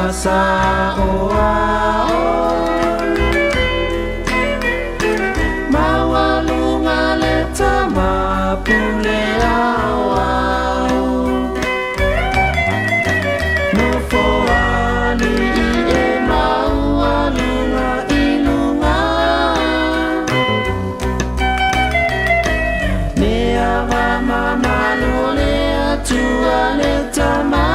Sa o ao Maualuga le tama pule aoao Nofoalii e maualuga i luga Le ava mamalu o le Atua le Tama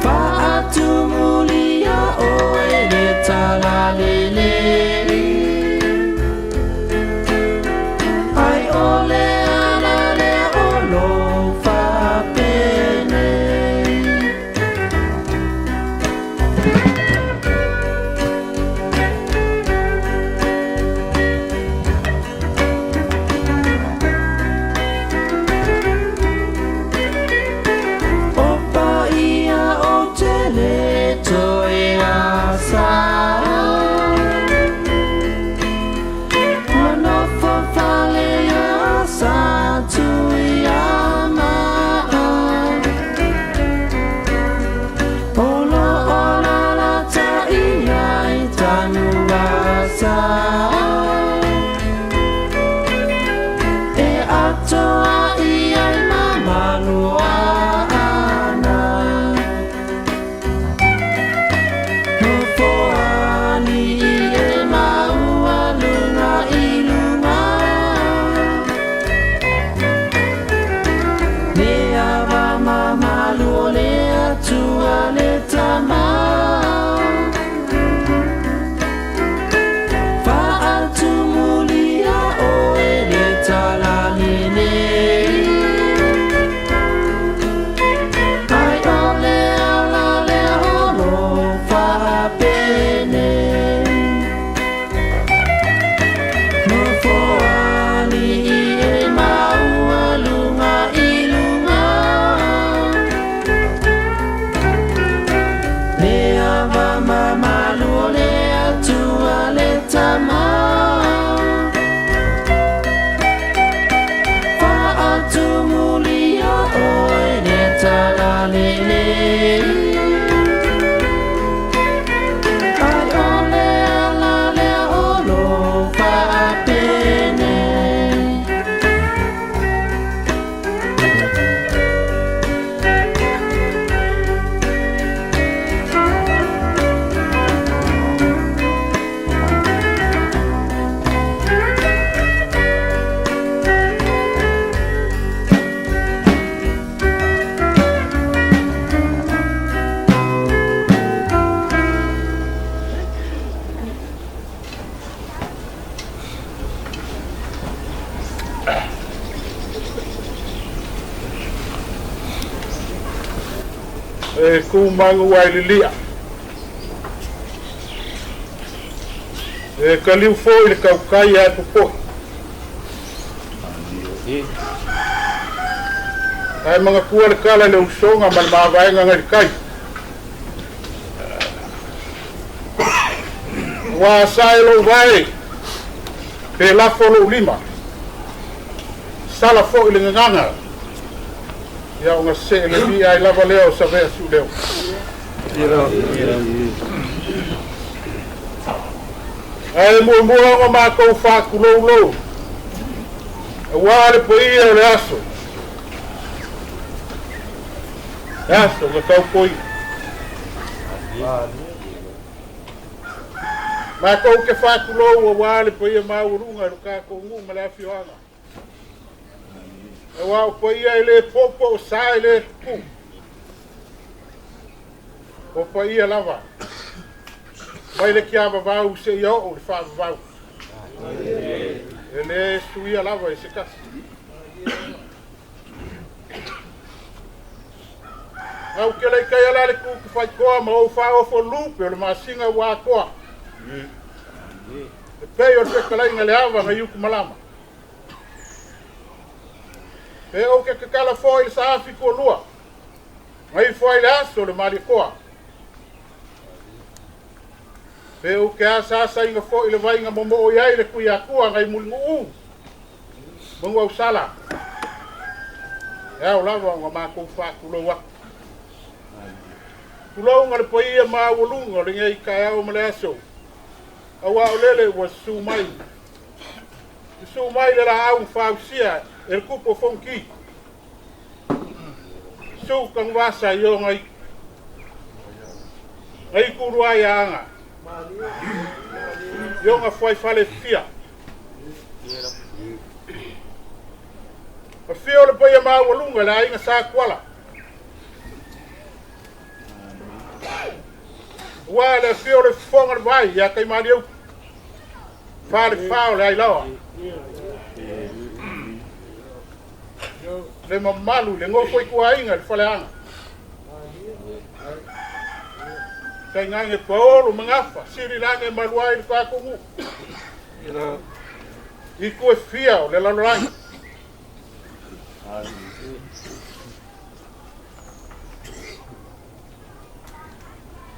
Faatumulia oe le talalelei Ai o le ala lea o lou faapenei. O paia ou te lē toe asa Ua nofo fale ia Satuiamaa O lo o alaalatai ai Tanuvasa E atoa i ai ma Manuaana Nofoalii e maualuga i luga Le ava mamalu o le Atua le Tama Faatumulia oe le talalelei Ai o le ala lea o lou faapenei Nofoalii e maualuga i luga Le ava mamalu o le Atua le Tama Faatumulia oe le talalelei Ai o le ala lea o lou faapenei. E tu magu ai lilia. E kaliu foi le kaukai ai popoi. Ai mangatua le kala le usoga ma le mavaega ngai le kai. Ua sa e lou vae pe lafo lou lima. Sala foi le gagaga. Ia ona see le lia ai lava lea o Savea Siuleo. Ae muamua ona matou faatuloulou aua le paia o le aso. Le aso na tautoina. Matou te faatulou aua le paia maualuga i lo tatou nuu ma le afioaga. Aua o paia e le popo o sa e le tutu. O paia lava. Mai le tiavavau seia oo i le faavavau. E le suia lava i se tasi. Au ke lei kai ala le ku faikoa ma ou faaofo lupe o le masina ua atoa. E pei o le fetalaiga le ava ngai uku malama. Pe ou ke tatala foi i le saafi tualua. Ngai ifo ai le aso o le Malietoa. Pe ou te asaasaina foi i le vaiga momoo i ai le Tuiatua ngai Mulinuu ma Nuuausala. E ao lava ona matou faatulou atu. Tulouga le paia maualuga o lenei taeao ma le aso, auā o lele ua susu mai, susu mai le laau na fausia e le Tupu o Fonoti. Susu Tanuvasa i ona na itu ai aga i ona fuaifale fia. Afio le paia maualuga le aiga Sa Tuala. Ua le afio o le fofoga o le vai ia Taimalieutu. Fale fa o le ailaoa. Le mamalu, le nofo i tuaiga, le faleaga. Tainane paolo magafa, sili lage malu ai le tatou nuu. I itu e fia o le lalolagi.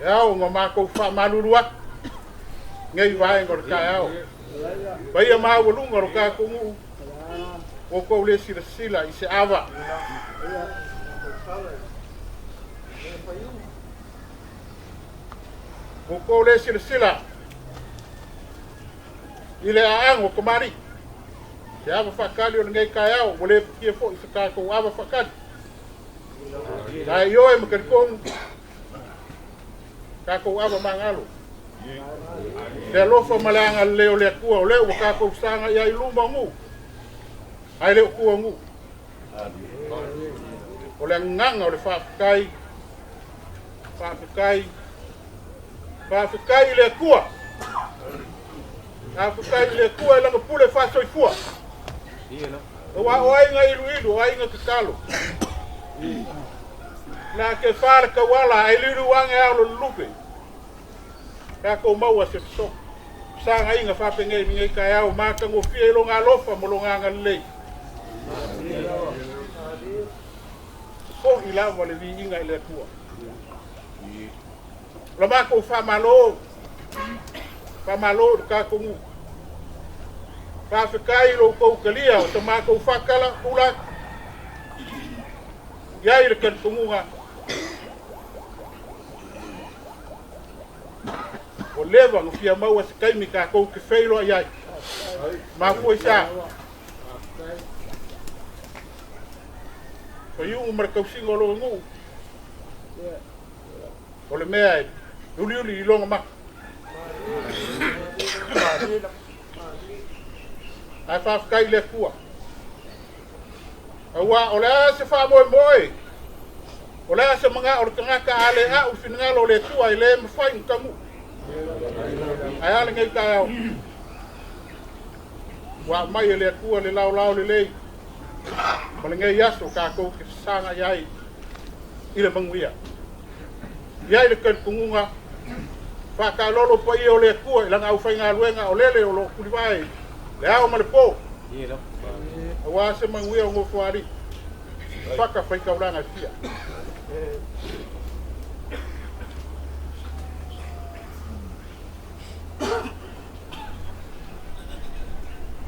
E ao ma matou faamalulu atu nei vaega o le taeao. Paia maualuga o le tatou nuu, ua tou le silasila i se ava. Ua tou le silasila i le aaga o kamali'i. Se ava faatali o lenei taeao, ua le patia foi se tatou ava faatali. Ae ioe ma talitonu, tatou ava magalo. Le alofa ma le agalelei o le Atua, o lea ua tatou saga i ai luma o nuu, ae le o tua o nuu. O le agaga o le faafetai, faafetai, faafetai i le Atua. Faafetai i le Atua e lana pule faasoifua. Aua o aiga iluilu, o aiga tatalo. Na ke fa le tauala, ai liuliu age ao lo lulupe. Tatou maua se feso. Sagaiga faapenei lenei taeao matagofie i lona alofa ma lona agalelei. Fo'i lava le viiga i le Atua. O la matou faamalo, faamalo i le tatou nuu. Faafetai i lo outou talia o sa matou faatala pula atu. I ai le talitonuga ua leva ona fia maua se taimi tatou te feiloai ai. Mafua i se a? Faiugu ma le tausiga o lou nuu. O le mea e uliuli i lona maka. Ae faafetai i le Atua. Auā o le a se faamoemoe, o le a se manao o le tagata a le a'u i finagalo o le Atua e le mafai ona taunuu. Ae a lenei taeao? Ua aumai e le Atua le laolao lelei ma lenei aso tatou te fesagai ai i le manuia. I ai le talitonuga faataalolo paia o le Atua i lana aufaigaluega o lele o loo tulivae le ao ma le po. Auā se manuia o Nofoalii. Fata faitaulaga e fia.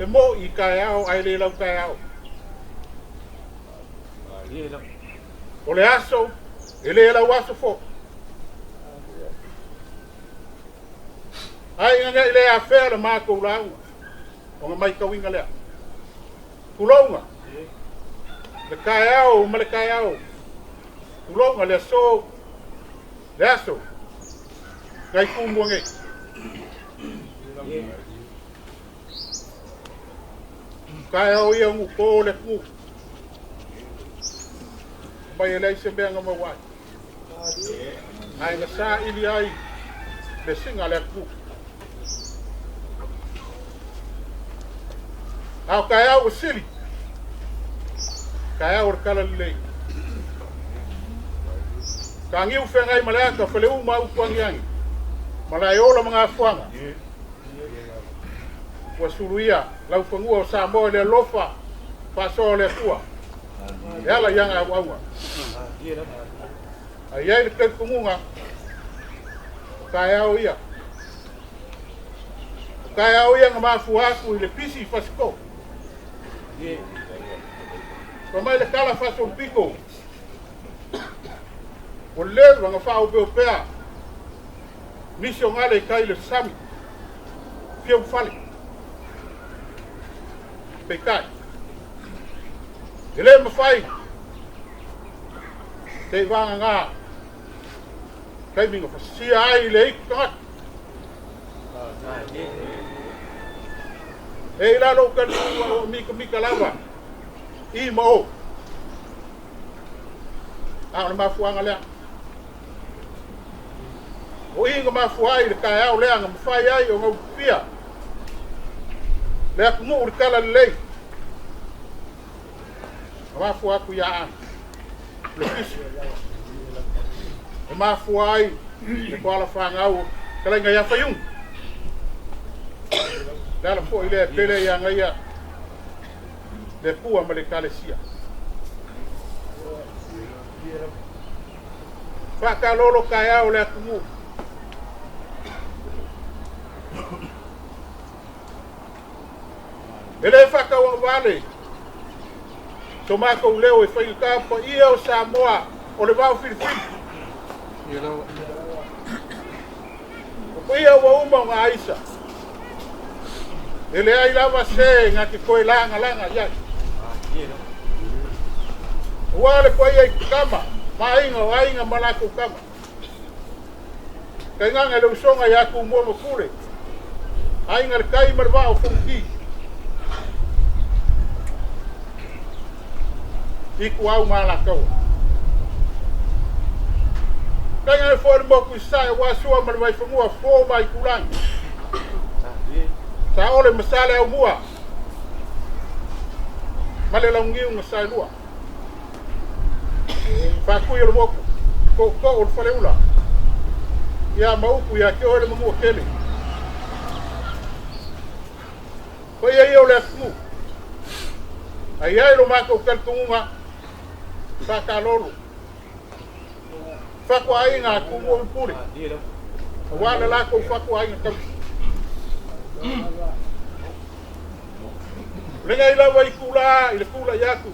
E mo'i i taeao ae le lau taeao. O le aso, e le lau aso fo'i. Ae ina ne i le afea le matou lauga, ona matauina lea. Tulouga, le taeao ma le taeao. Tulouga le aso, le aso, nai Tumua nei. Taeao ia nupo le atunuu. Mai e leai se mea na maua ai. Ae na saili ai le siga a le atunuu. A o taeao ua sili, taeao o le tala lelei. Tagiu feagai ma le ata, faleuma upu agiagi, malaeola ma gafuaga. Ua suluia laufanua o Samoa i le alofa faasoa o le Atua. E ala i ana auauna. Ae i ai le talitonuga, o taeao ia. O taeao ia na mafua atu i le pisi i Fasitoo. Fai mai le tala faasolopito. Ua leva ona faaopeopea nisi o gale i tai i le sami, fia ulufale. Peitai, e le mafai se i vagana taimi na fasia ai le aitu tagata. E i lalo o talitonuga o mitamita lava i ma o. A o le mafuaaga lea. O i na mafua ai le taeao lea na mafai ai ona utufia le atunuu i le talalelei. Na mafua atu ia Aana le pisi. E mafua ai le toala fanau fetalaiga ia Faiumu. Le ala foi lea e pele ia gaia le Atua ma le Ekalesia. Faatalolo taeao le atunuu. E le faatauagavale so matou leo e faigata paia o Samoa o le vao filifili. O paia ua uma ona aisa. E leai lava se na te toe lagalaga i ai. Aua le paia i tama, ma aiga o aiga ma latou tama. Tainane le usoga ia Tumua ma Pule, aiga le tai ma le vaa o Fonoti. Ituau ma Alataua. Tainane foi le motu i Sasae aua Sua ma le Vaifanua, Fofo ma Aitulagi. Saole ma Saleaaumua ma le Launiu na Saelua. Faatui o le motu, tootoo o le faleula, ia ma upu ia te oe le manua tele. Paia ia o le atunuu, ae i ai lo matou talitonuga faatalolo, fatuaiga a Tumua ma Pule, aua le latou fatuaiga tausi. O lenei lava itula i le tulai atu,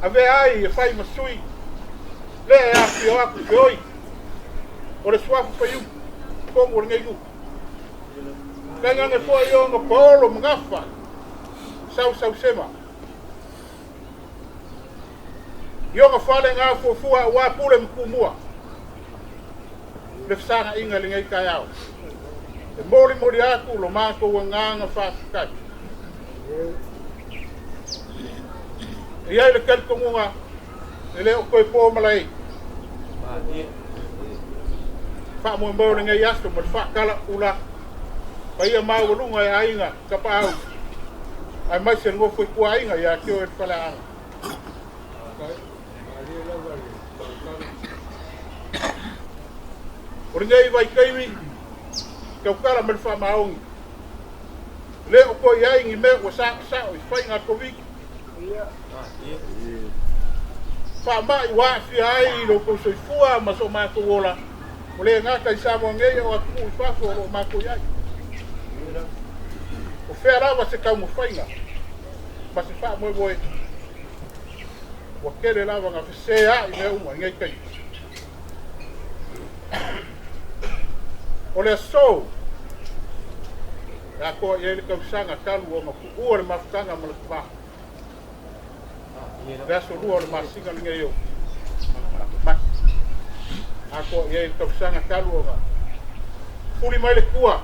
avea ai e fai ma sui lea e afifio atu feoi o le suafa faiupu totonu o lenei nuu. Tainane foi ona paolo ma gafa sausausema i ona fale gafuafua aua pule ma tumua le fesagaiga i lenei taeao. E molimoli atu lo matou agaga faafetai. E i ai le talitonuga e le o toe po malae. Faamoemoe o lenei aso ma le faatalaula paia maualuga e aiga Tapaau aemaise le nofo i tuaiga ia te oe le Faleaana. O lenei vaitaimi tautala ma le faamaoni le o toe i ai ni mea ua saosao i faiga a le Koviti. Faamai ua aafia ai lo outou soifua ma so matou ola, ua le gata i Samoa nei a o atunuu i fafo o lo o matou i ai. O fea lava se taumafaiga ma se faamoemoe, ua tele lava na feseai mea uma i nei taimi. O le aso e atoa i ai le tausaga talu ona tuua le mafutaga ma le tama. Le aso 2 o le masina lenei o Mati. Atoa i ai le tausaga talu ona fuli mai le tua.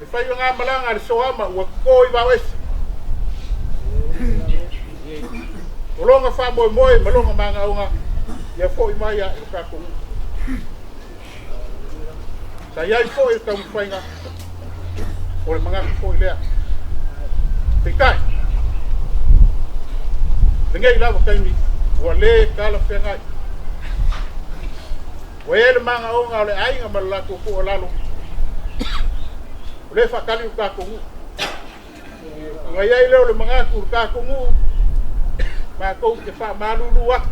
E fai ngā malanga le soama ua toto i vaoese. O longa faamoemoe ma longa magaoga ia foi mai a i lo tatou nuu. Sa i ai foi le taumafaiga o le manatu foi lea. Peitai, lenei lava taimi ua le talafeagai. Ua i ai le magaoga o le aiga ma le latou tuualalo, o lea e faatali lo tatou nuu. Ona i ai lea o le manatu i le tatou nuu, matou te faamalulu atu.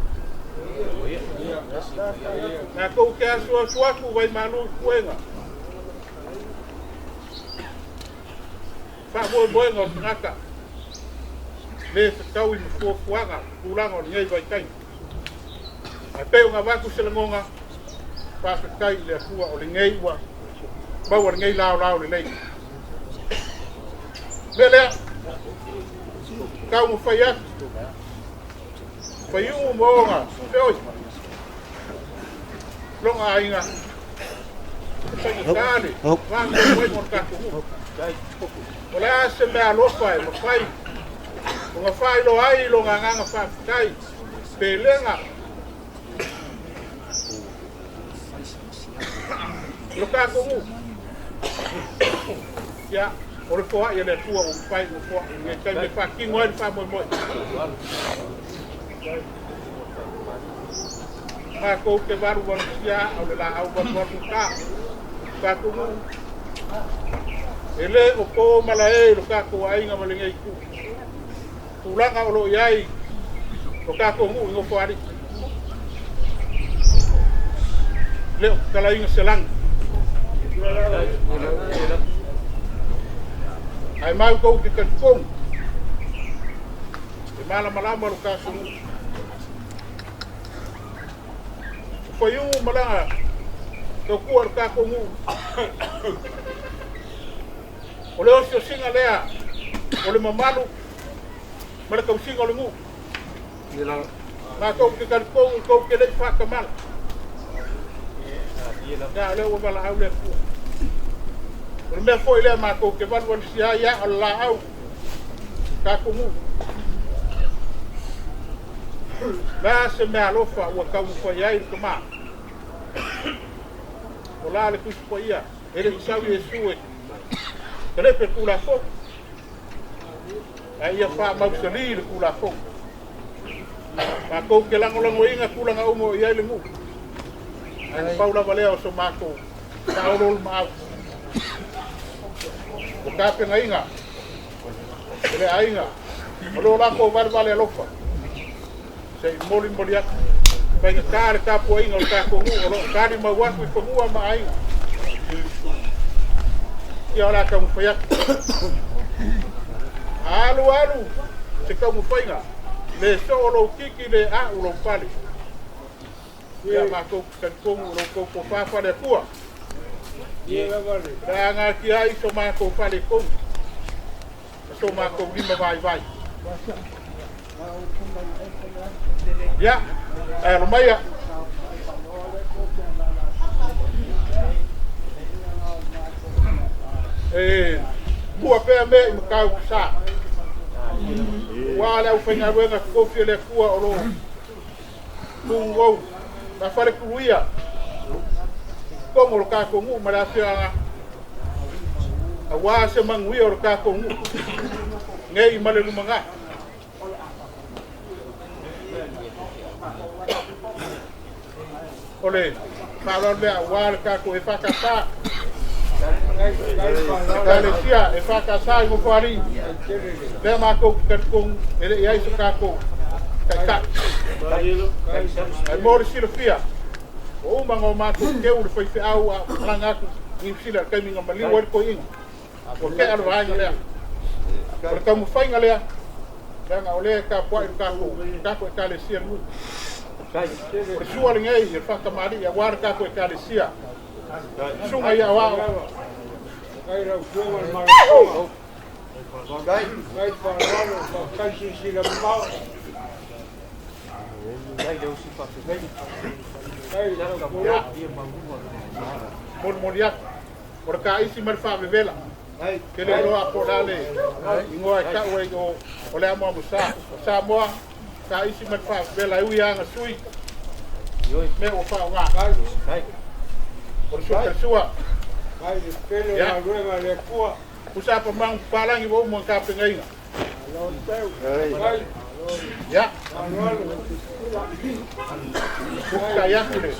Matou te asuasu atu vaimalu i puega. Faamoemoega o le tagata. lē fetaui ma fuafuaga tulaga o lenei vaitaimi. Ae pei ona avatu se lagona, faafetai i le Atua o lenei ua maua lenei laolao lelei. Mea lea, taumafai atu, faiumu ma ona feoi, loga aiga, e faigata le vamoemoega o le tatou nuu. O le a se mea alofa e mafai ona faailoa ai lona agaga faafetai, pelega lo tatou nuu. Ia, o le foai a le Atua ua mafai ona foai i lenei taimi e faatino ai le faamoemoe. Matou te valuvalusia aa o le laau valuvaluta. Tatou nuu, e le o po malae i lo tatou aiga ma lenei itu. Tulaga o lo o i ai lo tatou nuu i Nofoalii. Le o tatalaina se lagi. Ae matou te talitonu e malamalama lo tatou nuu. O faiumu malaga tautua lo tatou nuu. O le osiosiga lea o le mamalu ma le tausiga o le nuu. Matou te talitonu tou te le i faatamala. Ia, o lea ua valaau le Atua. O le mea foi lea matou te valuvalusia ai aa o le laau tatou nuu. Le a se mea alofa ua taumafai ai le tama. O la le Tusi Paia, e le i sau Iesu e talepe le Tulafono, ae ia faamausali le Tulafono. Matou te lagolagoina tulaga uma o i ai le nuu, ae na pau lava lea o so matou faaoloolomaau. Ua tapenaina e le aiga o lo latou valevale alofa se i molimoli atu. Faigata le tapuaiga o le tatou nuu o lo o talimau atu i fanua ma aiga. Ia o le a taumafai atu. Alu alu se taumafaiga, le soo lou titi le a'u lou pale. Ia matou talitonu o lo outou tofa faale-Atua. Le a gatia ai so matou faaletonu ma so matou lima vaivai. Ia, ae alo maia. E mua pea mea i Matautu-sa. Ua le aufaigaluega totofi a le Atua o lo o tuuou ma faletuluia totonu o lo tatou nuu ma le afioaga aua se manuia o lo tatou nuu nei ma le lumanai. O le faaaloalo lea aua le tatou EFKS, Ekalesia EFKS i Nofoalii, lea matou te talitonu e le i ai so tatou taitai. Ae mo le silafia, ua uma ona o matou teu le faifeau a o malaga atu i Niu Sila i le taimi na maliu ai le toeaina. Ua tea le vaega lea. O le taumafaiga lea, leaga o lea e tapuai le tatou, tatou Ekalesia le nuu. O le sua lenei i le faatamalii aua le tatou Ekalesia. Susuga i aoao. Ia, molimoli atu. O le taisi ma le faavevela. Ke le iloa po o le a le igoa e tau ai o le amuamu sa. O Samoa, taisi ma le faavevela e ui lava ina sui mea ua faaaoga. O le sua. Ia. Pusa pa papalagi ua uma ona tapenaina. Ia. Putai atu le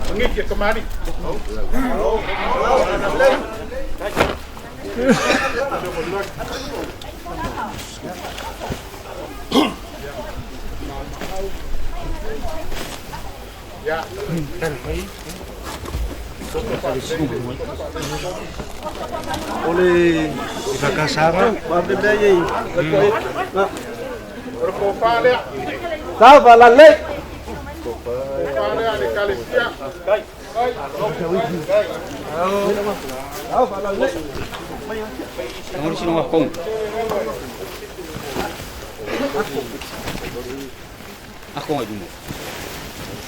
magiti e kamali'i. Ia. O le whakasaga. O le tofa lea. Tau lelei. Tofa lea le ekalesia. Tau lalei.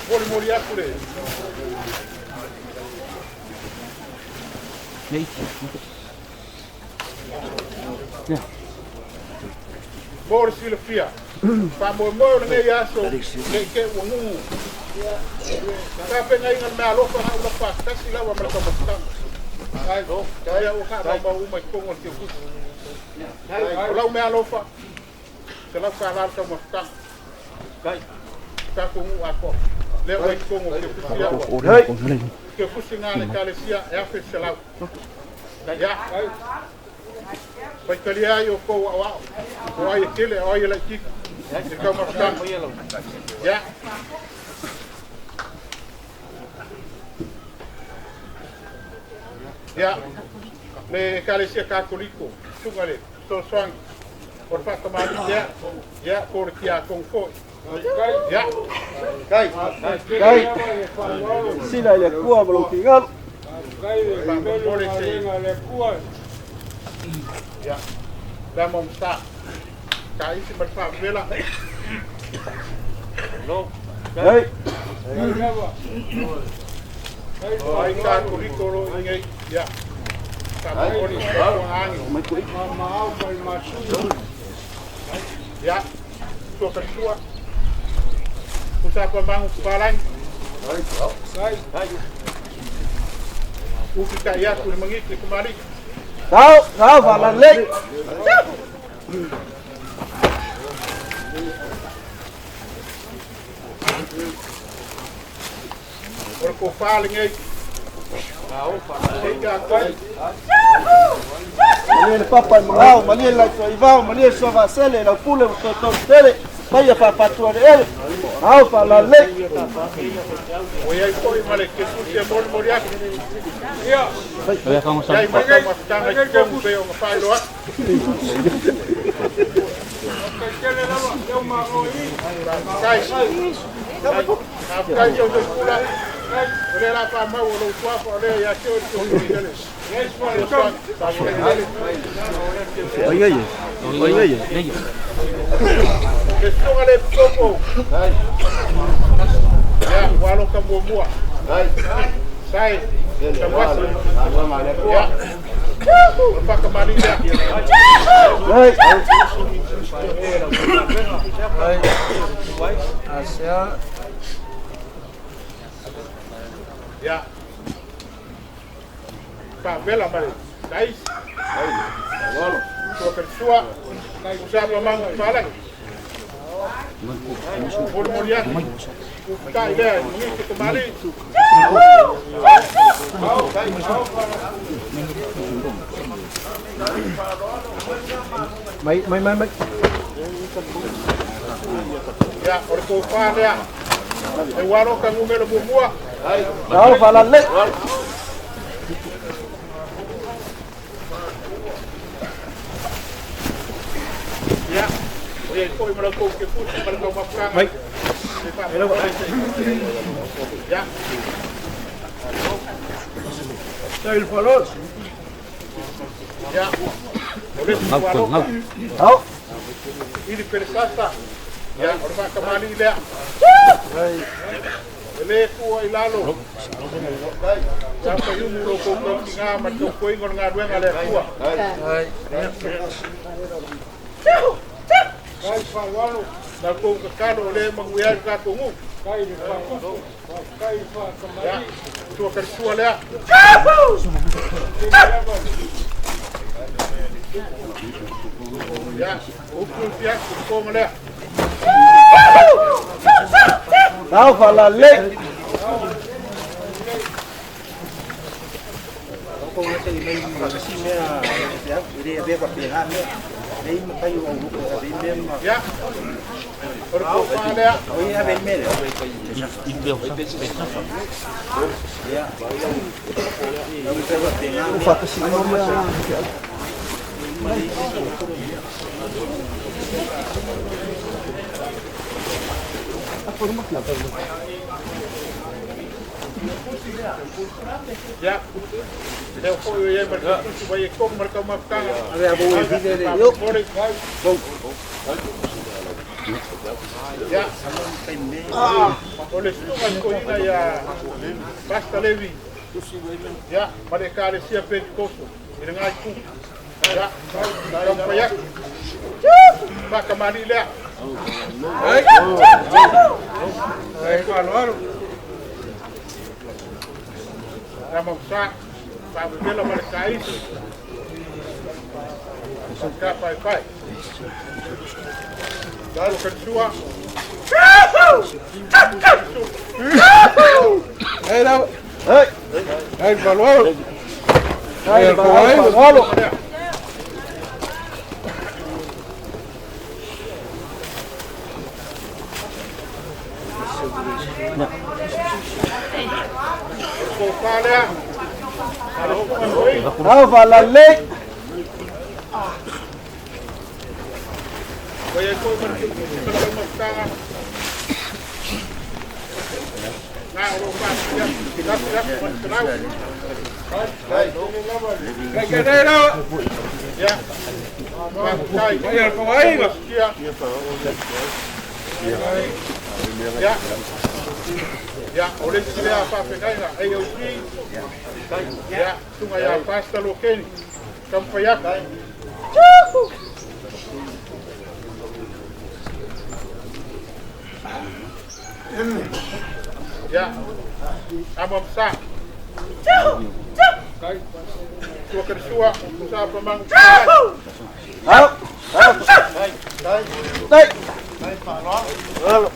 Molimoli atu le. Mo le silafia. Faamoemoe o lenei aso nei te ua gugu. Tapenaina le meaalofa na ula faatasi lava ma le taumafataga. Ia ua faamaumau uma i totonu o le keukusi. O lau meaalofa, $100 le taumafataga. Tatou nuu atoa. Lea ua i totonu o le keukusi ia ua. Keukusi na le ekalesia e 1,100. Ia. Faitalia ai o kou aoao. O ai e tele, o ai e laitiiti. I le taumafataga. Ia. Ia, le Ekalesia Katoliko, susuga le fesoasoani o le faatamalii lea, ia, po o le tiakono foi. Ia. Kai. Sila i le Atua ma lou finagalo. Faamolemole se. Ia, le amo sa. Taisi ma le faavela. Hei. O ai Katoliko o lo o i nei. Ia. Faamolemole i agi. Ia. Sua kalisua. Usa pa mangu palani. Ufi ta atu le mangiti le kamali. Tau, tau faalalei. O le tofa lenei. Sei tatou. Malie le papa i magao, malie le laitoa i vao, malie le suavaasele, lau pule ua totonu tele, paia faafatua le ele. Tau faalalei. O iai foi ma le kefusi e molimoli atu. Iai ma taumafataga i totonu pei ona faailoa atu. Faafetai. Faafetai tausoifula. O lea la faamau o lou suafa o lea ia te oe le kefusi tele. Faafetai tele. Le susuga le epikopo. Ia, ua aloka muamua. Sai, tamuasi. Ia. O le faakamalii lea. Hei. Ia. Faavela ma le taisi. Sua kalisua. Usa pa mangu palagi. Molimoli atu. Ufutai lea i mangiti kamali. Mai, mai, mai, mai. Ia, o le tofa lea. E ua aloka numera muamua. Tau faalalei. Ia, o iai foi ma la outou kefusi ma le taumafataga. Mai. Se faamolemole se. Ia. Ia. O le isi ua aloka. Tau. Ili Pelesasa. Ia, o le faakamalii lea. E lē tuua i lalo. Sa faiumu lo kou tautiga ma le tautuaina o le galuega a le Atua. Na tou tatalo o lea e manuia ai le tatou nuu. Ia, sua kalisua lea. Ia, o upu i fiasi le toga lea. Tau faalalei. Ia, o le tofa lea. Ia, lea foi o iai ma le tusi vai e tonu ma le taumafataga. Ia, o le susuga i le toeaina ia Pastor Levi, ia, ma le Ekalesia Pentekoso i lena itu. Ia, taumafai atu. Faatamalii lea. Ia mausa, faavevela ma le taisi. Ka paepae. Lalo kanisua. Hey. Hey, alo. Tofa lea. Ale susuga i le Ao faalalelei. Ua iai foi ma le tusi ma le taumafataga. Na o loo faafia. Lafi lafi ma le selau. Ia. Faafetai. Ia. Ia, o le isi lea faafegaiga AOG. Ia, susuga ia Pastor Lokeni. Taumafai atu. Ia, amo amsa. Tua karisua, sa pamangu. Ao. Ao. Dai. Alo.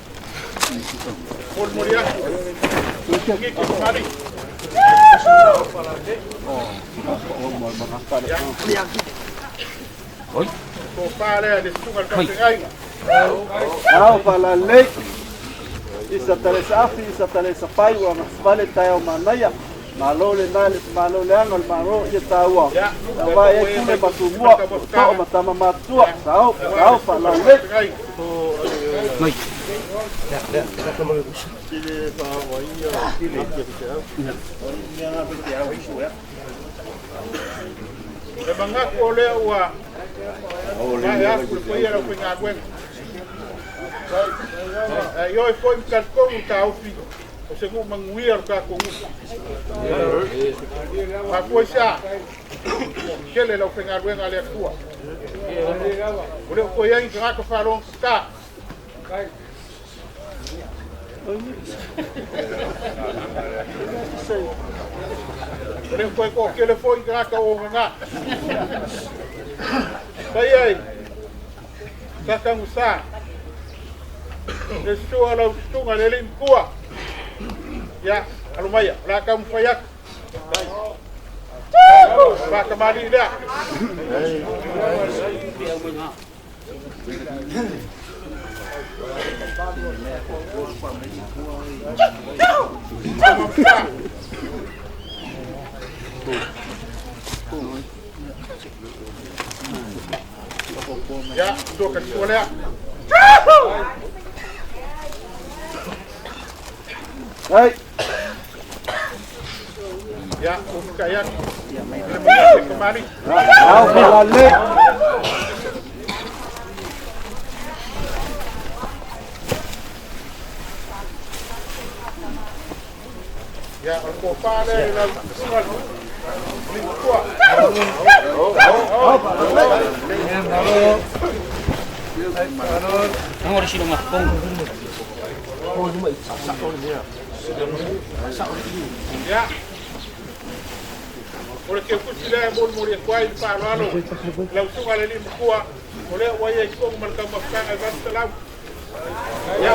Molimoli atu. Ngiki mali. Ia. Tofa lea le susuga i le taufegaiga. Ao faalalelei. Isa talesa afi, isa talesa pai, ua gasifale taeao manaia. Malo le na le malo le aga o le malo ia taua. Ia. Aua e pule ma tumua, to'o ma tama matua, sao, sao faalalelei. E manatu o lea ua mae atu le paia o le aufaigaluega. Ae ioe foi ma talitonu taofi o se nuu manuia lo tatou nuu. Mafua i se a? Tele le aufaigaluega a le Atua. O le o toe ai ni tagata faalogotata. O le o toe toatele foi ni tagata o ogagā. Paia e, Satagusa, le susu o lau susuga le alii matua. Ia, alo maia, o le a taumafai atu. Faatamalii lea. Ia, tua katisua lea. Ai. Ia, ua atu. Le manatu i kamali'i. Ao faalalelei. Ia, o le tofa lea i lau susuga i le matua. Ia, o le keukusi lea e molimoli atu ai le faaaloalo i lau susuga i le alii matua, o lea ua ia i totonu ma le taumafataga e 800. Ia.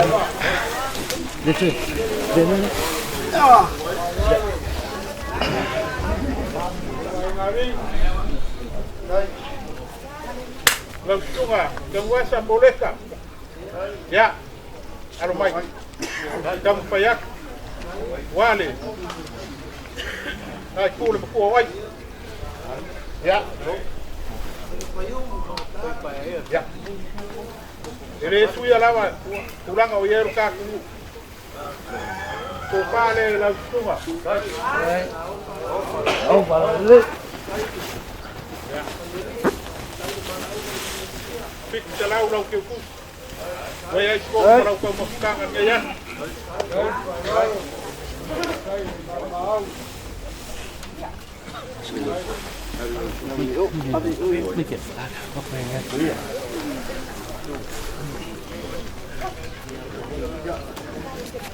Lau susuga Taguasa Moleka. Ia, alo mai. Taumafai atu. Ua le ai ku le matua o ai. Ia. Ia. E le suia lava tulaga o i ai lo tatou tofa lea i lau susuga. Ia. 700 lau keukusi. Ua i ai siko ma lau taumafataga lenei aso.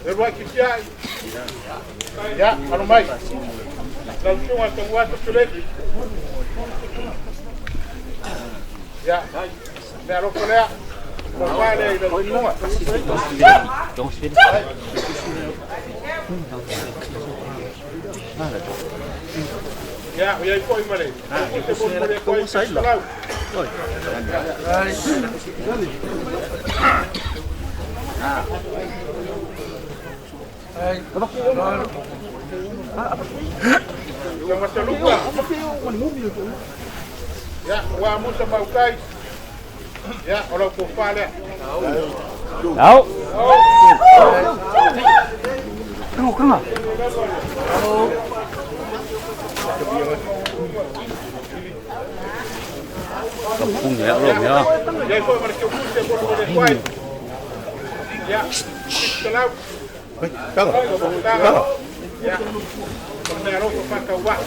E lua ki siai. Ia, alo mai. Lau susuga Taguasa Peleti. Ia, le alofa lea. Tofa lea i lau susuga. Ia, o iai foi ma le. Se molimoli atu ai 700. Taguasa Luka. Ia, ua Musa Mautai. Ia, o lau tofa lea. Au. Kanga, kanga. Kapung ya lo ya. Ia foi ma le keukusi e molimoli atu ai. Ia, 700. Kanga. Ia, o le mea alofa faatauvaa.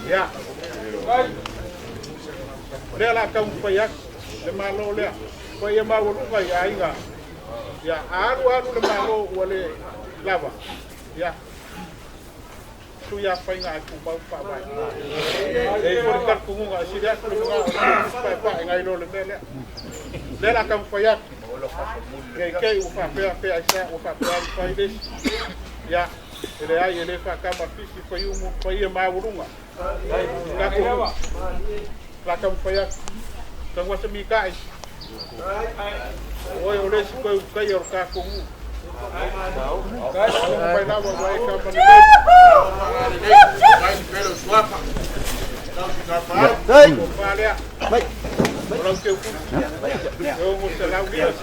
Ia, o lea o le a taumafai atu le Malo lea. Paia maualuga i aiga. Ia, a alu alu le Malo ua le lava. Ia, sui a faiga ae tumau le faavae. E i ai foi le talitonuga e sili atu le manao o le paepae nai lo le mea lea. Lea o le a taumafai atu. Ne i te i ua faapea pe aisea ua faapea atu ai le isi. Ia, e leai e le faatama fisi faiumu paia maualuga. Tatou o le a taumafai atu. Taguasa Mita'i, o oe o le isi toe ulutaia o le tatou nuu. Faafofoga mai lava ua e kama lelei. Tofa lea. O lau teukusi. E 600, 500,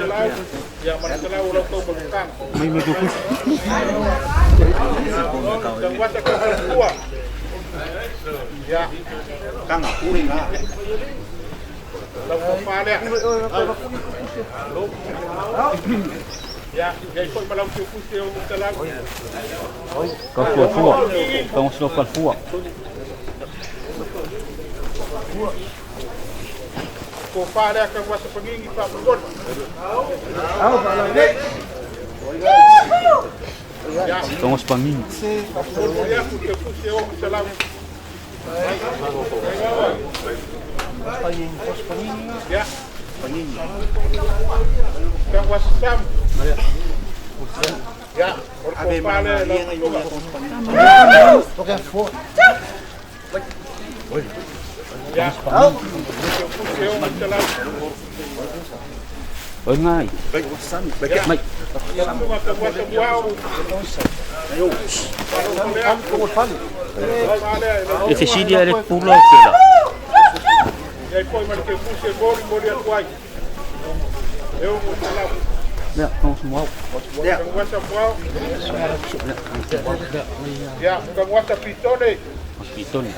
ia ma le 100 o lau taumalutaga. Taguasa Taufatua. Ia. Lau tofa lea. Ia, i ai foi ma lau teukusi e 600. Ka fua fua. Ka ngoslo fal fua. Tofa lea Taguasa Pagigi faamolemole. Ia, Ka ngos pangini. molimoli atu teukusi e 600. Ia. Taguasa Sam. Ia, o le tofa lea i lau susuga. Ia, teukusi e 600. Oi ngai. Ia, Mai. lau susuga Taguasa Muao. Faalogo lea. Tofa lea i lau E fesili le pula o ke la. I ai foi ma le teukusi e molimoli atu ai. E 600. Ya, ka ngos muau. Taguasa Muao. Ia, Taguasa Pitone. Hospitone.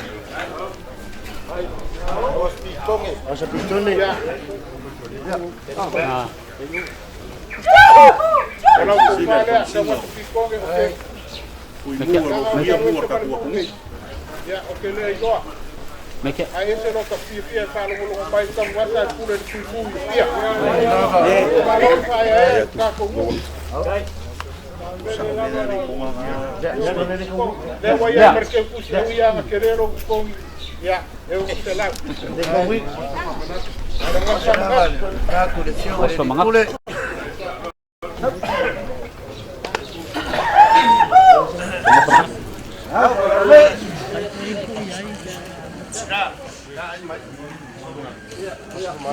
Ia, Ah, o lau tofa lea, Taguasa Pitone o ke mekia. Ia, o ke lea iloa. Mekia. Ae ese lo ta fiafia e faalogologo mai Taguasa e pule le tuimu i Apia. Malo le faaeaea i le tatou nuu. Lea ua i ai ma le teukusi e ui lava tele lou totogi. Ia, e 600. Taguasa Manatu. Ngos mangat.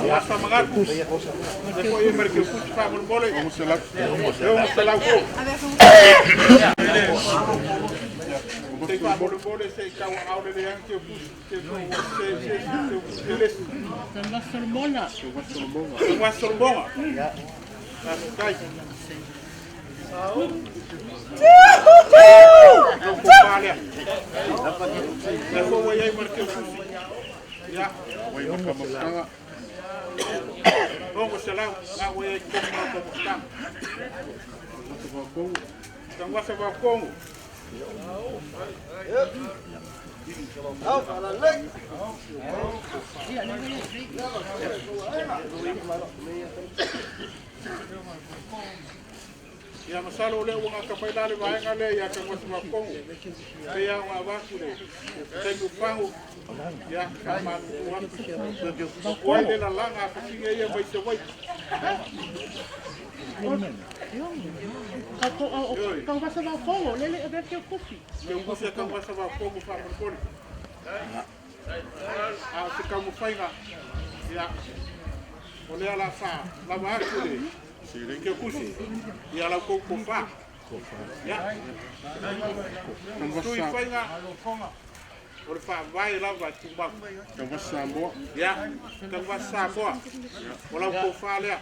Ia faamagatu le foi e ma le keukusi faamolemole e 600 fou. Se i faamolemole se i tauaao le leaga keukusi ke se se se lesi. Solomona. Solomona. Faafetai. Lou tofa lea. Lea foi ua i ai ma le keukusi. Ia. 600 na ua i ai totonu ma lau taumafataga. Taguasa Vaokongo. Ia masalo o lea ua gata mai la le vaega lea ia Taguasa Vaokongo. Pei lava ona avatu le taimi fagu. Ia faamalulu atu. O ai le lalaga a fafine ia mai Savaii. Taguasa Vaokongo, lele avea keukusi. Keukusi a Taguasa Vaokongo faamolemole. A o se taumafaiga, ia, o lea la fa lava atu le keukusi ia lau kou tofa. Ia, tui faiga o le faavae lava e tumau. Ia, Taguasa Samoa, o lau tofa lea.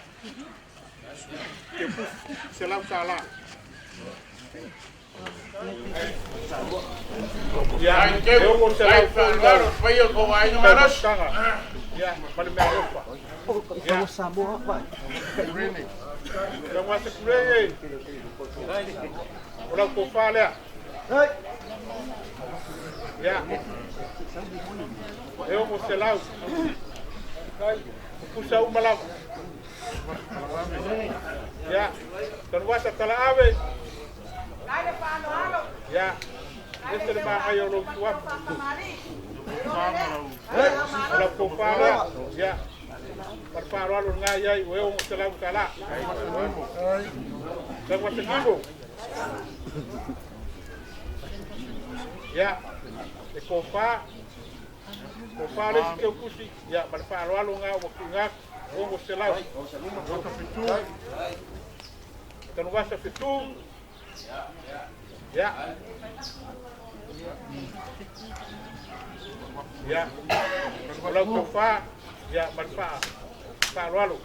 Keukusi, $100. Ia, e 600 foi lau taumafataga. Ia, ma le meaalofa. Ia. Taguasa Kurei, o lau tofa lea. Ia, e 600. Pusa uma lava. Ia, Tanuasa Talaave. Ia, ese le magai o lou tuafu. O lau tofa lea. Ia, ma le faaaloalo lena i ai, ua e $600. Tanuasa Nimo. Ia, e tofa, tofa le isi keukusi. Ia, ma le faaaloalo lena ua tuuina atu, 600. Tanuvasa Fetu. Ia. Ia. O lau tofa, ia, ma le faaaloalo.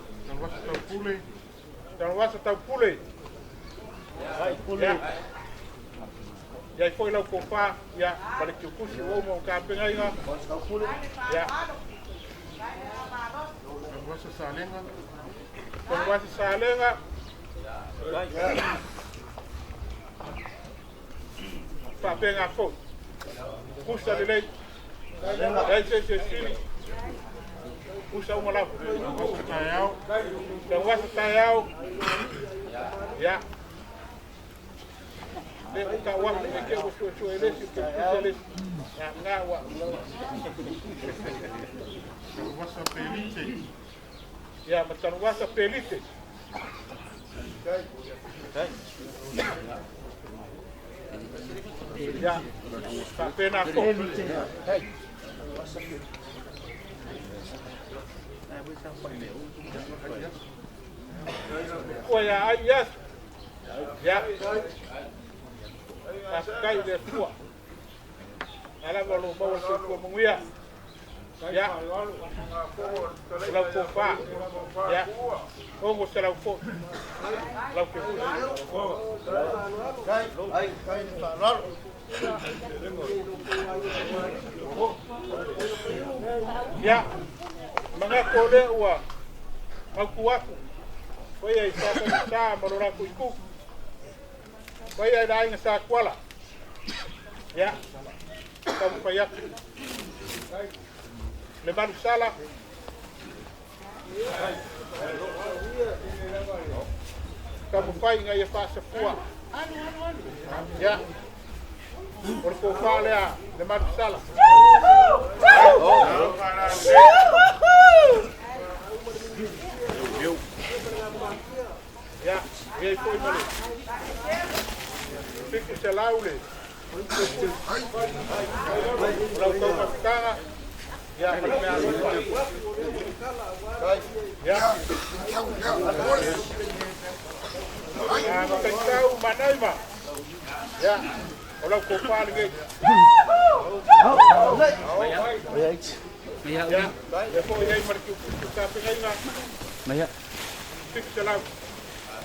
Tanuvasa Taupule. Ia. Ia i foi lau tofa, ia, ma le keukusi ua uma o tapenaiga. Ia. Tanuvasa Salega. Faapega foi. Kusa lelei. Leai se isi e sili. Kusa uma lava. Taguasa taeao. Ia. Le o tau atu e ke ua suesue e lesi, o ke kusa lesi. Ia, ngā ua. Ia, ma Tanuasa Pelite. Ia, faapena foi. Kua ia ai i aso. Ia, faafetai i le Atua. Na lava o lou maua le soifua manuia. Ia, o lau tofa. Ia, 600 foi. Lau keukusi. Ia, manatu o lea ua mautu atu. Paia i sa tausa ma lo latou itu. Paia i le aiga sa Tuala. Ia, taumafai atu. Le Malusala. Taumafai ina ia faasafua. Ia, o le tofa lea, le Malusala. Ia, i ai foi ma le 700 le lau taumafataga. Ia, ma le mea alofa. Ia. Mataitau manaima. Ia, o lau kopa lenei. Ia, ia foi ai ma le kiukiu tapenaiga. 700.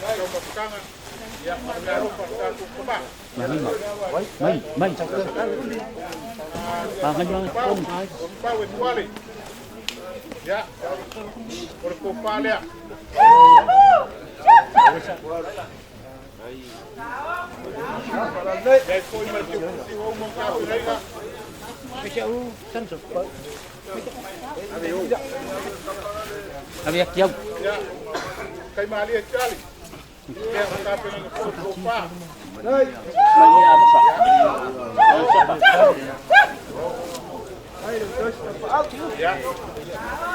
Lau mafutaga. Ia, ma le mea alofa le tatou kopa. Mai, mai. Pau, o pau e tuale. Ia, o le kopa lea. Ia foi ma le kiukiu o mo tapenaiga. Ave kiau. Ia, kai malia tali. Ia, o tapenaiga foi kopa. Ia,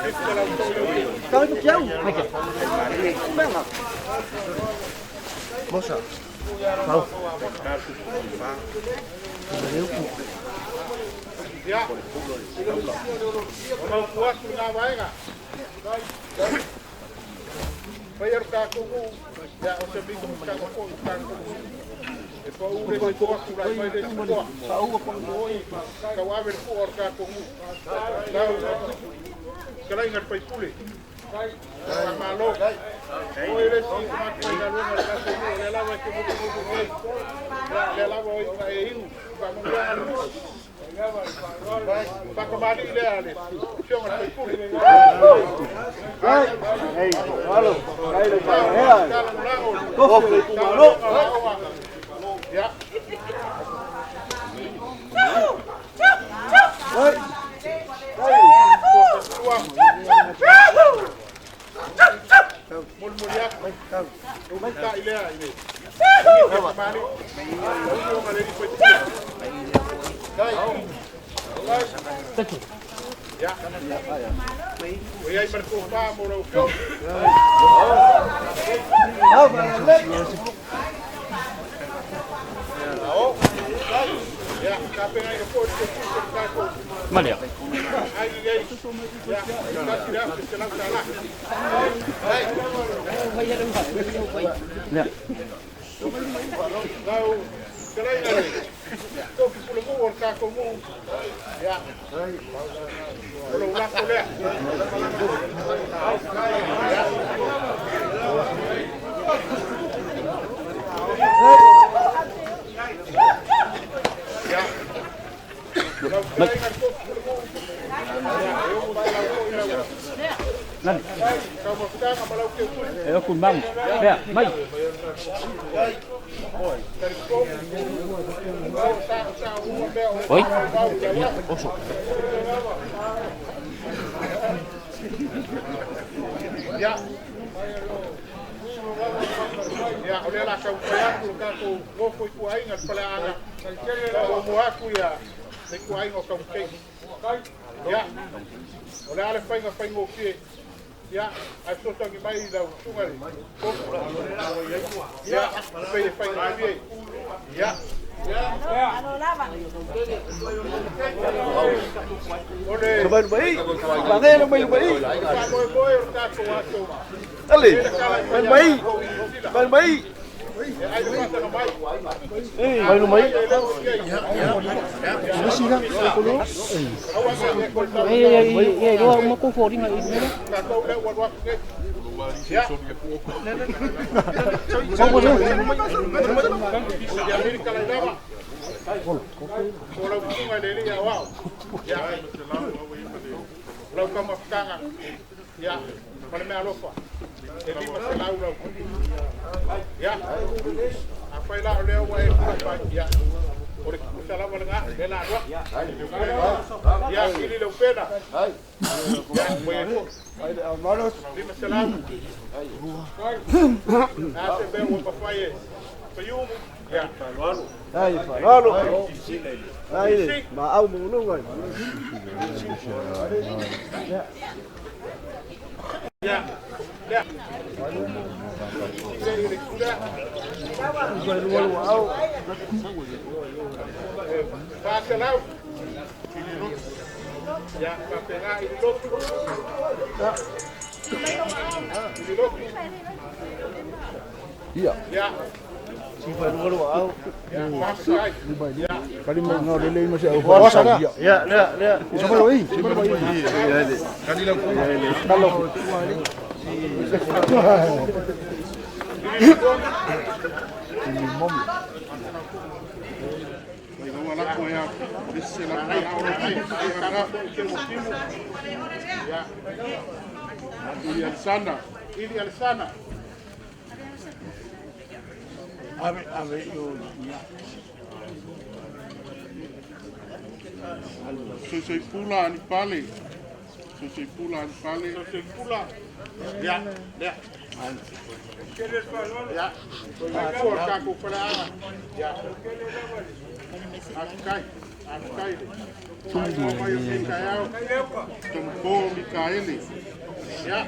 700 Kau itu kiau. Ia, o mau kuasu ngā vaega. Pai aru tākou nuu, ia, o se mingu tākou ko tākou. E pa ure si koa kura mai le si koa. Kau ave le kua o tākou nuu. Lau, kalai ngar pai pule. Ka malo. O ele si ma kai na lunga le tākou nuu, le lava ke mutu mutu nei. Le lava o i e iu, ka munga alu. Pakamali le ale, fionga le pai pule. Ei, alo, ai le pa ea. Kofi le kumalo. Ya. Oi. Muli aku. Umita ilea ile. Mali. Ya. O ai marco pa mo ro fio. Ya, ka pena i ko te ku ka ko. Malia. Ai ai. Ya, ka tira se la sala. Lea. Lau, kalai na le. Toki pule mu o ka ko mu. Ya. O lo lako lea. Ya. Lau kalai na toki pule mu. Ya, e o mo lau ko ina. Nani. Ka mo kanga malau ke tu. E o ku mang. Lea, mai. Oi. Ia, oso. Ya. Ya, o le la ka pa aku ka ko ngofo i ku ainga pala anga. O mo aku ia le ku ainga o ka mkei. Ya. O le ale fainga fainga o fie. Ya, ai so tangi mai lau tunga le. Ya, pe e fainga fie. Ya. Ole. Mai mai. Pagelo mai mai. Moe moe o tātou aso. Ali. Mai mai. Mai mai. Ai le whātanga mai. Mai mai. Ei, ei, roa uma ko fori ngai i Tātou leo waru aku nei. Ya. Ia hiri kalai lava. O lau tunga le lia wau. Ya. Lau kama whakanga. Ya. Ma le mea alofa. E 500 lau. Ya. A whai la o leo wa e kura pai. Ya. O le kusa lava le ngā. Le la roa. Ya, ili leu pena. Ya, moe e fo. 500. A se bea ua pawhai e. Payumu. Ya. Ai, faralo. Ai, ma au mo lunga. Ya. Ya. Ile kura. Whāselau. Ia, faapena i le lotu. I le lotu. Ia. Ia. Ia, fasa ai. Ia. Ia, lea, lea. Mai gaua lako ia, lese la kai ao ai, ai ana ke mo timu. Ia. Ili Alisana, Ili Alisana. Ave, ave, yo. Soi pula ani pale. Soi pula ani pale. Soi pula. Ia, lea. Ia. Soi ka ku pala. Ia. Akai, akai. Tampo Mikaele. Ia.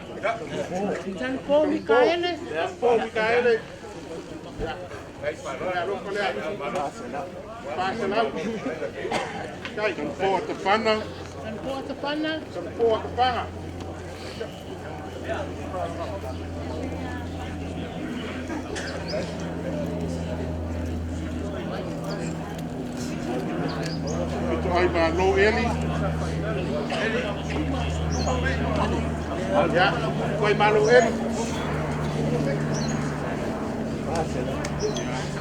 Tampo Mikaele. Tampo Mikaele. Ia. Ia, loko lea. Pasalau. Kai, tampo Atapana. Tampo Atapana. Tampo Atapana. Ito ai malo Eli. Ya, koi malo Eli.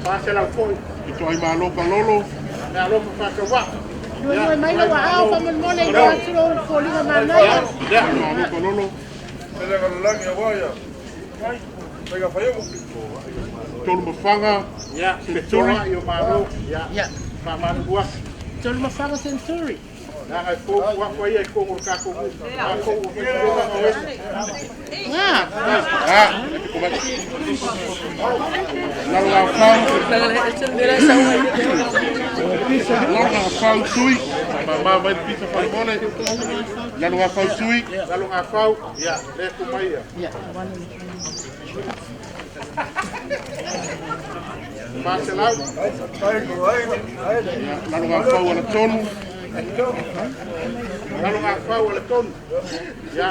Pasela foi. Ito ai malo kalolo. Ya lo pa ka wa. Nue mai lau aao faamolemole i lou atu lou foliga manaia. Ya, malo kalolo. Tolu mafanga. Ya, Century. Yo malo. Ya. Ia. Mamalua. Tolu mafaga Century. Nanga ko wa ko ia ko ka ko ka ko ko Nga. Ah, ko ba. Lalo nga fau. Lalo nga fau sui. Ma mai pizza fa mole. Lalo nga fau sui. Lalo nga fau. Ya, le ku mai ya. Ia. Marcelau. Lalo nga fau ala tonu. Lalo nga fau ala tonu. Ya.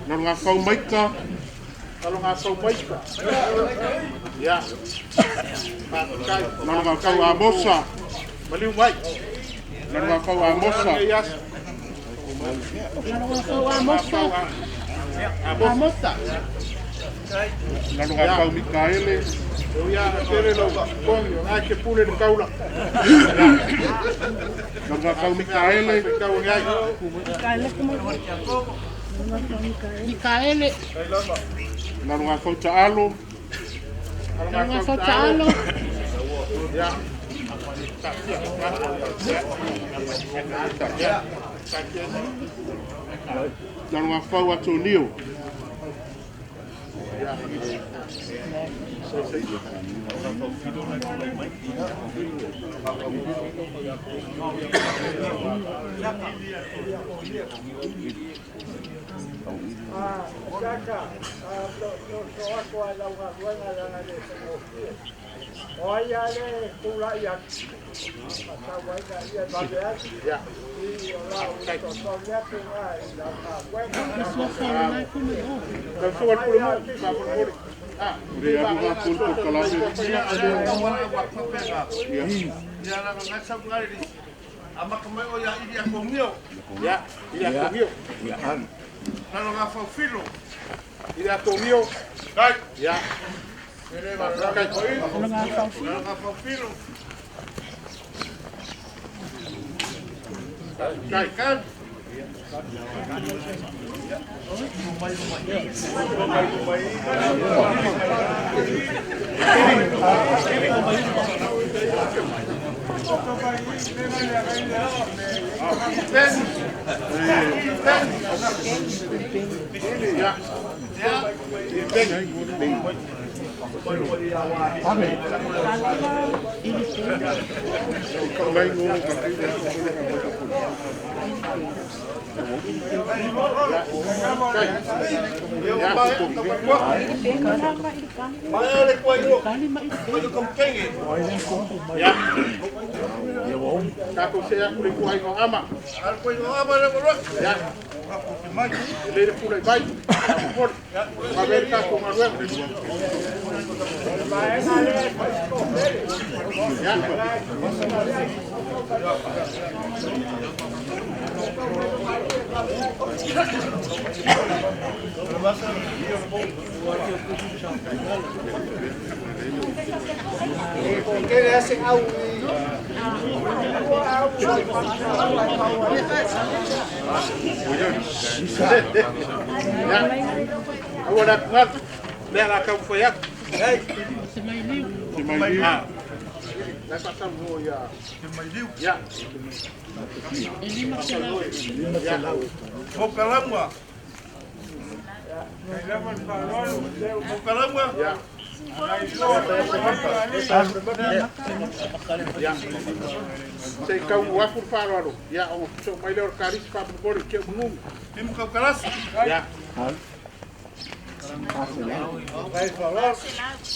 Lalo nga fau maika. Lalo nga fau maika. Ya. Lalo nga fau amosa. Maliu mai. Lalo nga fau amosa. Lalo nga fau Amosa. Amosa. Lalo nga fau Mikaele. Ia tele lo kongi ai ke pule le kaula. Lalo nga fau Mikaele. Mikaele. Lalo nga fau Taalo. Lalo nga fau Taalo. Ya. Lalo nga fau Atonio. Tatou se aku le ituaiga o ama. Ia. E lei le pulai mai. Faamolemole. Vave ai le tatou galuega. Ia. Ia. Aua le atugalu. Lea o le a taumafai atu. Ah. La e faatalanoa ia. Ia. Ia. Ia. Se i taunuu atu le faaaloalo, ia, ona sosoo mai lea o le kalisi faamolemole i tiau manu. Ia.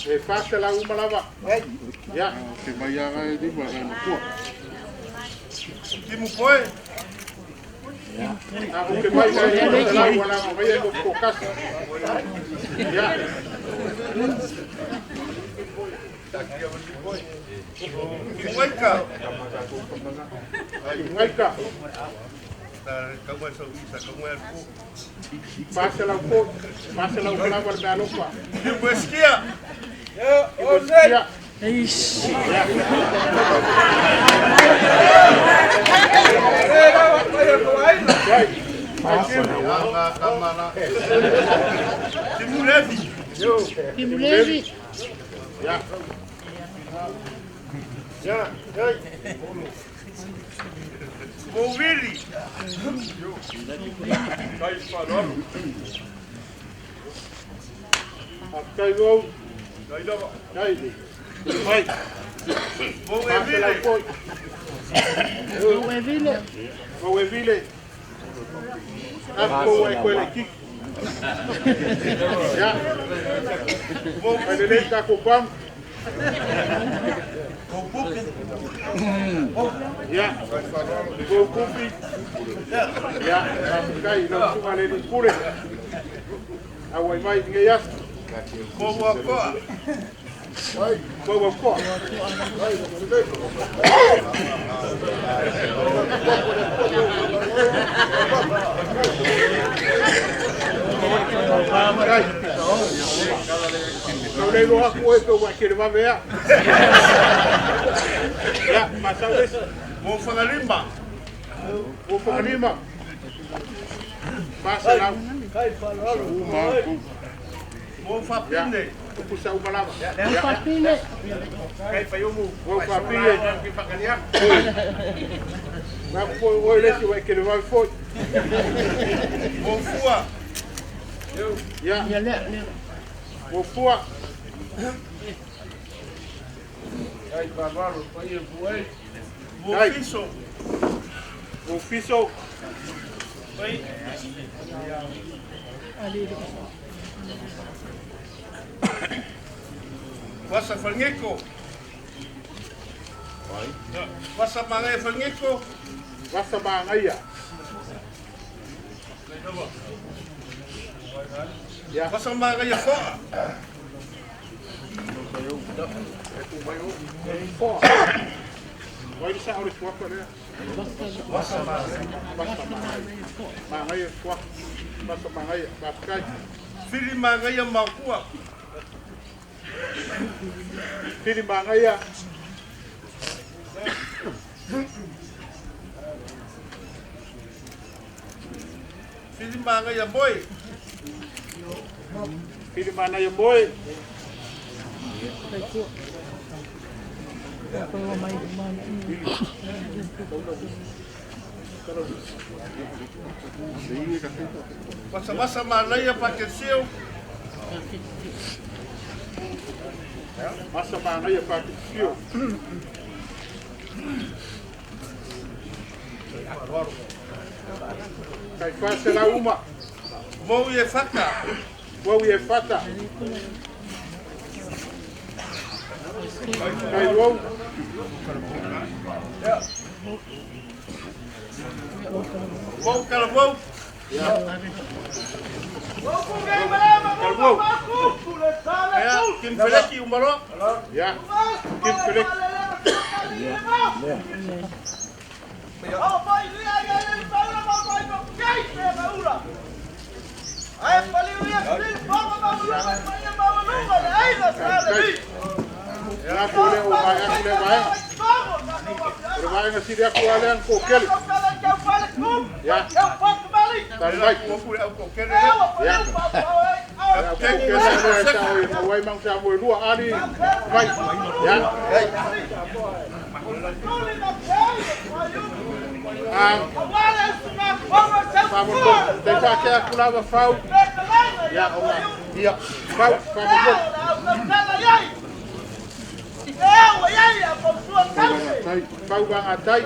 E 400 uma lava. Ia. A ou te mai mai le 500 ua laga mai ai mo tokasi. Ia. Ngaika. 400 foi. 400 uma lava le meaalofa. Ia. Timulevi. Ia. Faafetai lou. Dai. Mai. 400 foi. Ou e vile. Mau e vile. Afu e koe le kiki. Ia. Mai lelei tatou pamu. Ia. Vou kupi. Ia. Faafetai i lau susuga i le alii pule. Auai mai i lenei aso. Vou aukoa. Faafetai. Tau le iloa atu oe pe ua e televave ea. Ia, faasau le isi. Vou Fagalima. 400. Ia, tupusa uma lava. Ia. Papine. Vou Faapine. Vai foi oe le isi ua e televave foi. Ia. Ia lea lea. Vou Fua. Dai. Vou Fiso. Vasa Magaia. Ia. Foa. Vai le sao le suafa lea. Vasa Magaia. Magaia suafa. Vasa Magaia. Faafetai. Fili Magaia. Fili Magaia Moe. Vasa Magaia Patricio. Tai 400 uma. Vou e fata. Kai wau. Wau kala wau. Kala wau. Ya, kim feleki umaro. Ya. Kim feleki. Ya ko le o mai aku le vai. O vai na siri aku ale an ko kele. Ya. Tari mai. Ya. Ya ko kele le sa o wai mang sa mo lua ali. Vai. Ya. Ah. Vamos, tem que aku lava fau. Ya, ya. Fau, fau. Pau bang atai.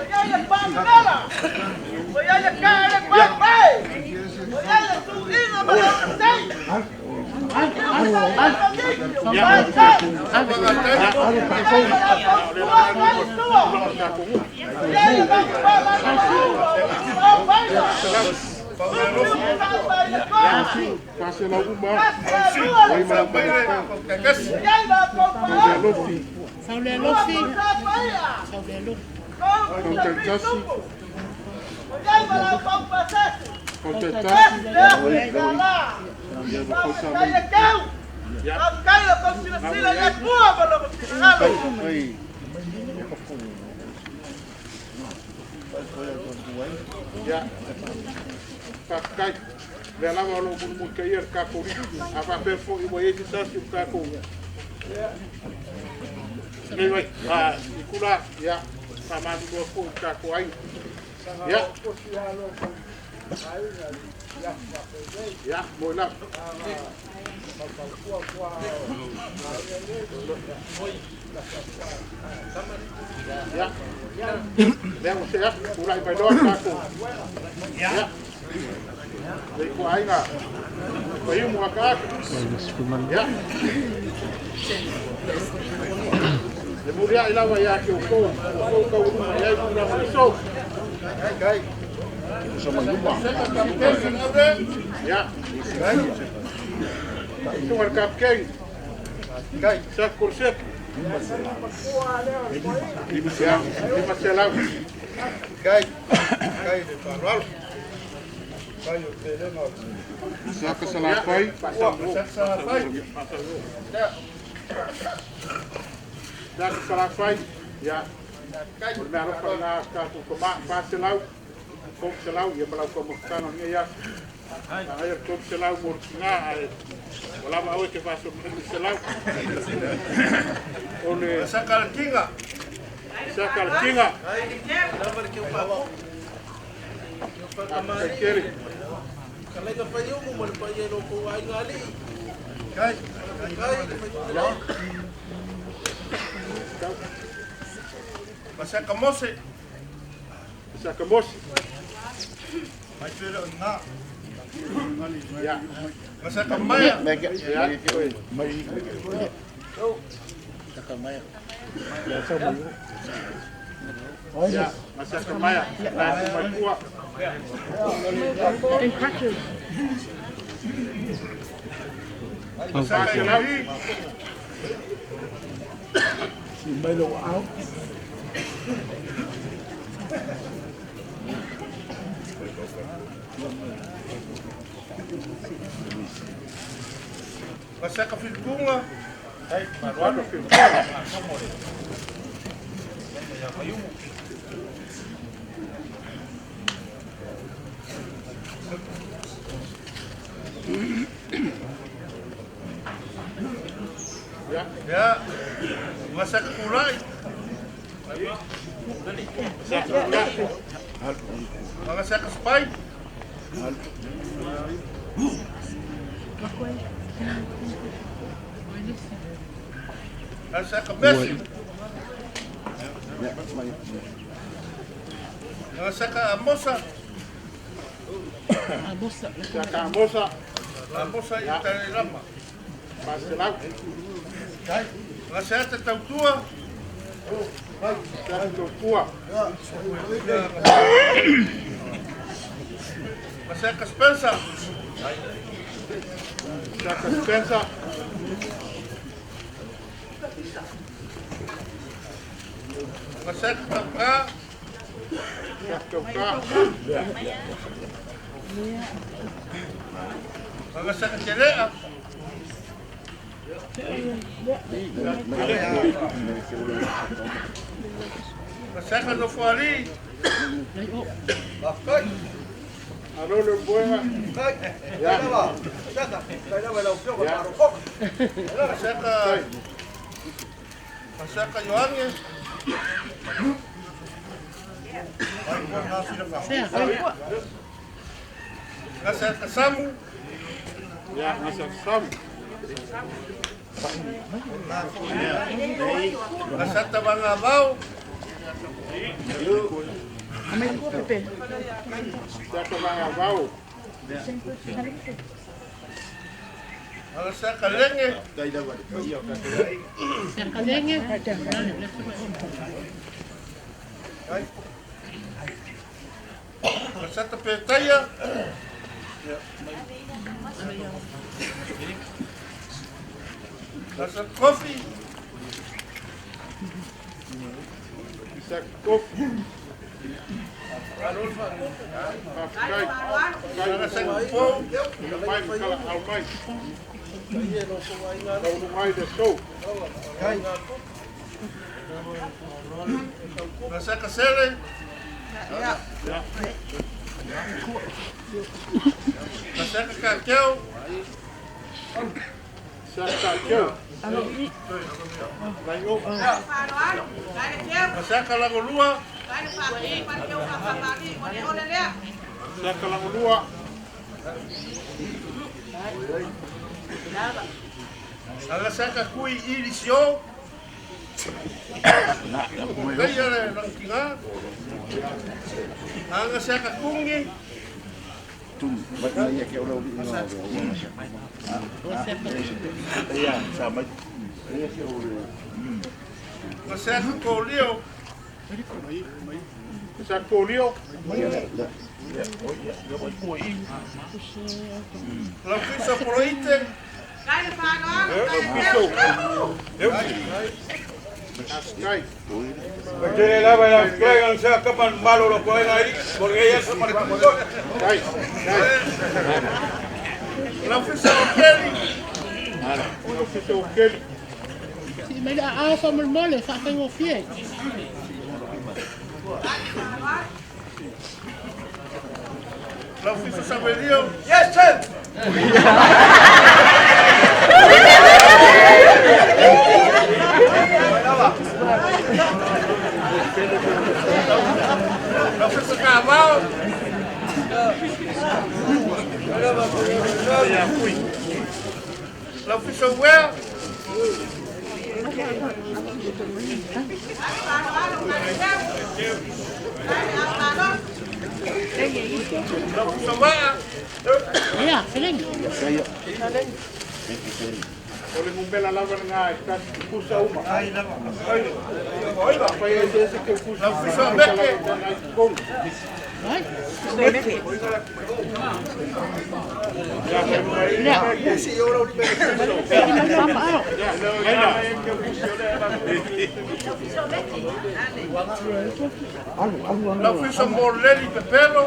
Ya. Pakai. Leva lo mu cair kako. A perfo e o esse sa se kako. Nei vai. Ah, ikula ya. Sama do ko kako ai. Ya. Ya, mola. Ya. Leva se ulai vai do kako. Ya. Lei ko aina. Vai mu akak. Ya. Le muria ila vai ya ke o ko ko ya ko na so. Kai. Ya. Tungar kapkeng. Kai, sa kurset. Ya, lima selau. Kai. Kai de parol. Kai o terreno. Saka salafai. Saka salafai. Ya. Melo para ka tu koma paselau. Kom selau ya malau ko mokano ni ya. Ai kom selau mortina ai. Wala ma o ke faso selau. Ole sakaltinga. Sakaltinga. Kalai pa yo mo pa yo ko ai ngali. Kai. Kai. Masakamose. Masakamose. Ya. Masakamaya. Ya. Masakamaya. Ya, masakamaya. Masaka filpunga. Hai, maruano filpunga. Ya. Ya. Masaka kulai. Masaka spy. Masaka Messi. Masaka Amosa. Masaka Amosa. Amosa y Talama. Paselau. Gaseta Tautua. Tautua. Gaseta Spencer. Gaseta Spencer. Gaseta Tauka. Tauka. Gaseta Terea. Gaseta Nofoali. Alô, Buena. Gaseta Ioane. Gaseta Samu. Gaseta Samu. Gaseta Vangavao. Gaseta Vangavao. Gaseta Lenge. Lenge. Gaseta Petaia. Gaseta Kofi. Gaseta Kofi. Gaseta Pou. Gaseta Sele. Gaseta Kakeu. Gaseta Lagolua. Gaseta Lagolua. Gaseta Kui Ilisio. Kaya le rankinga. Gaseta Kungi. Gaseta Kolio. Gaseta Kolio. Laufiso Poloite. Laufiso Okeli. Laufiso Okeli. Laufiso Samuelio. Yes, sir. Laufiso Carvalho. Laufiso Well. Laufiso Waa. O le ngumbela lava nga e kusa uma. Pai ese que kusa. Laufiso Meke. Laufiso Morleli Pepelo.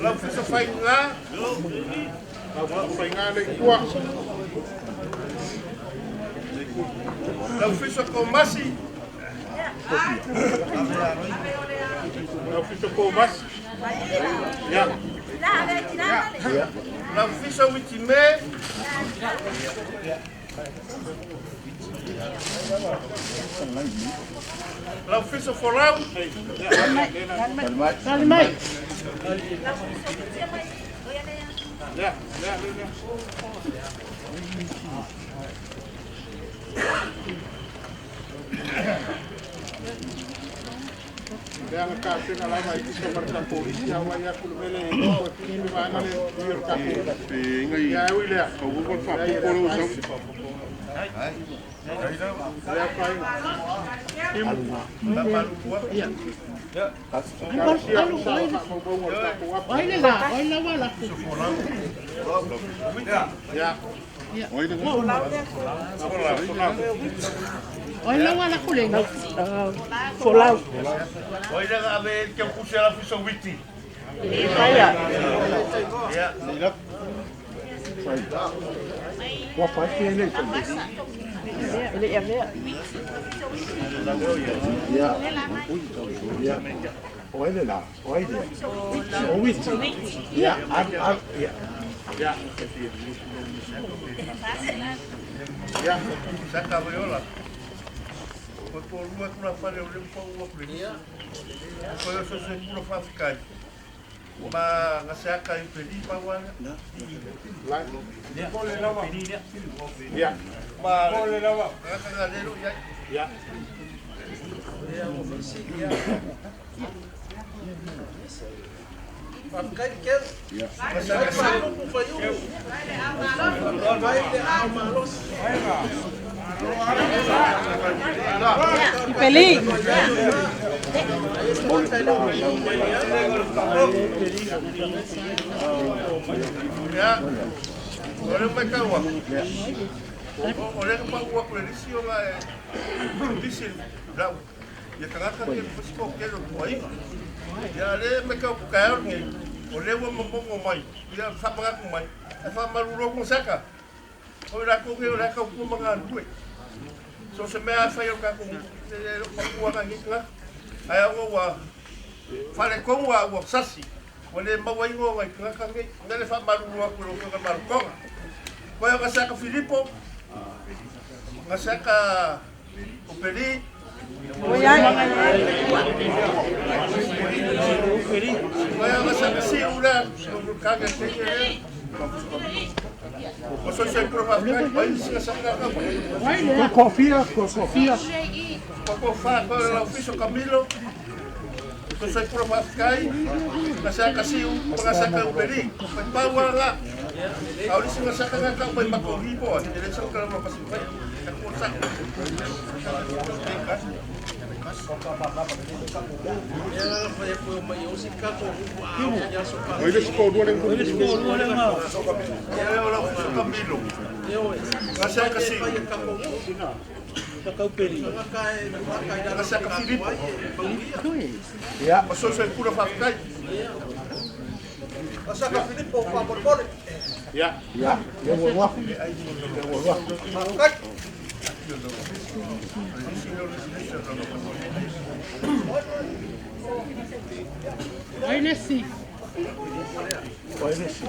Laufiso Fainga. Fainga le kua. Laufiso Komasi. Laufiso Komasi. Laufiso Witime. Laufiso Folau. Salmai. Leaga tapena lava i tusa ma le tatou lisi a ua ia aku le mea lea e iloa toe pisi le vaega lea i o le tatou ia e ui lea leai e le afaina. Talosia sao faamaumauga o le tatou apu. Ai le la, ai la wala. Ia. Ai la wala kulenga. Folau. Oi le ave ke kuse la fuso witi. Aia. Ia. Ua fai ke le. Ele ia mea. Ia. Ia. O ele la, o ele. O witi. Ia, a ia. Ia. Ia. Saka viola. Ko po lua kula fale o le po ua kule. Ko yo so se kula fa fikai. Ma nga se aka i peli pa wa. Lai. Ia. Ma le lawa. Ka ka le lo ia. Ia. Faafetai kelu. Faatupu faiumu. Fai le ao malosi. Peli. Ia. O le mai kaua. O le pa ua kule lisi o la e lisi lau. Ia kangaka ke fusiko ke lo tuai. Ia le mai kau ka ngi. O le ua mamongo mai. Ia fa pa ku mai. E fa maru ko saka. O la ko ke o la ka ku manga lue. So se mea fai o ka ku le pa ku nga ngi nga. Ai o wa fale ko wa wa sasi. O le maua ingo ngai kangaka ngi. Nele fa maru ro ku lo ka maru konga. Ko nga saka Filipo. Nga saka Opeli. Ko nga saka Siura. Ka ka te O so se pro fa kai si nga saka ka. Ko kofia, ko kofia. Ko ko fa ko la oficio Camilo. Ko so pro fa kai. Nga saka Siu, nga saka Opeli. Pa wa nga. Au si nga saka nga ka pa makogi po. Dire sa ka ma pasipay. Ka ko sa. Ia fai po mai o si ka ko ia so ka. O ile sko dua le Ia o la oficio Camilo. Nga saka Siu. Nga saka Filipo. Ia. O so se pura fa kai. Saka Filipo pa molmole. Ia. Ia. Ia wa. Ia wa. Ai le si. O ele si. O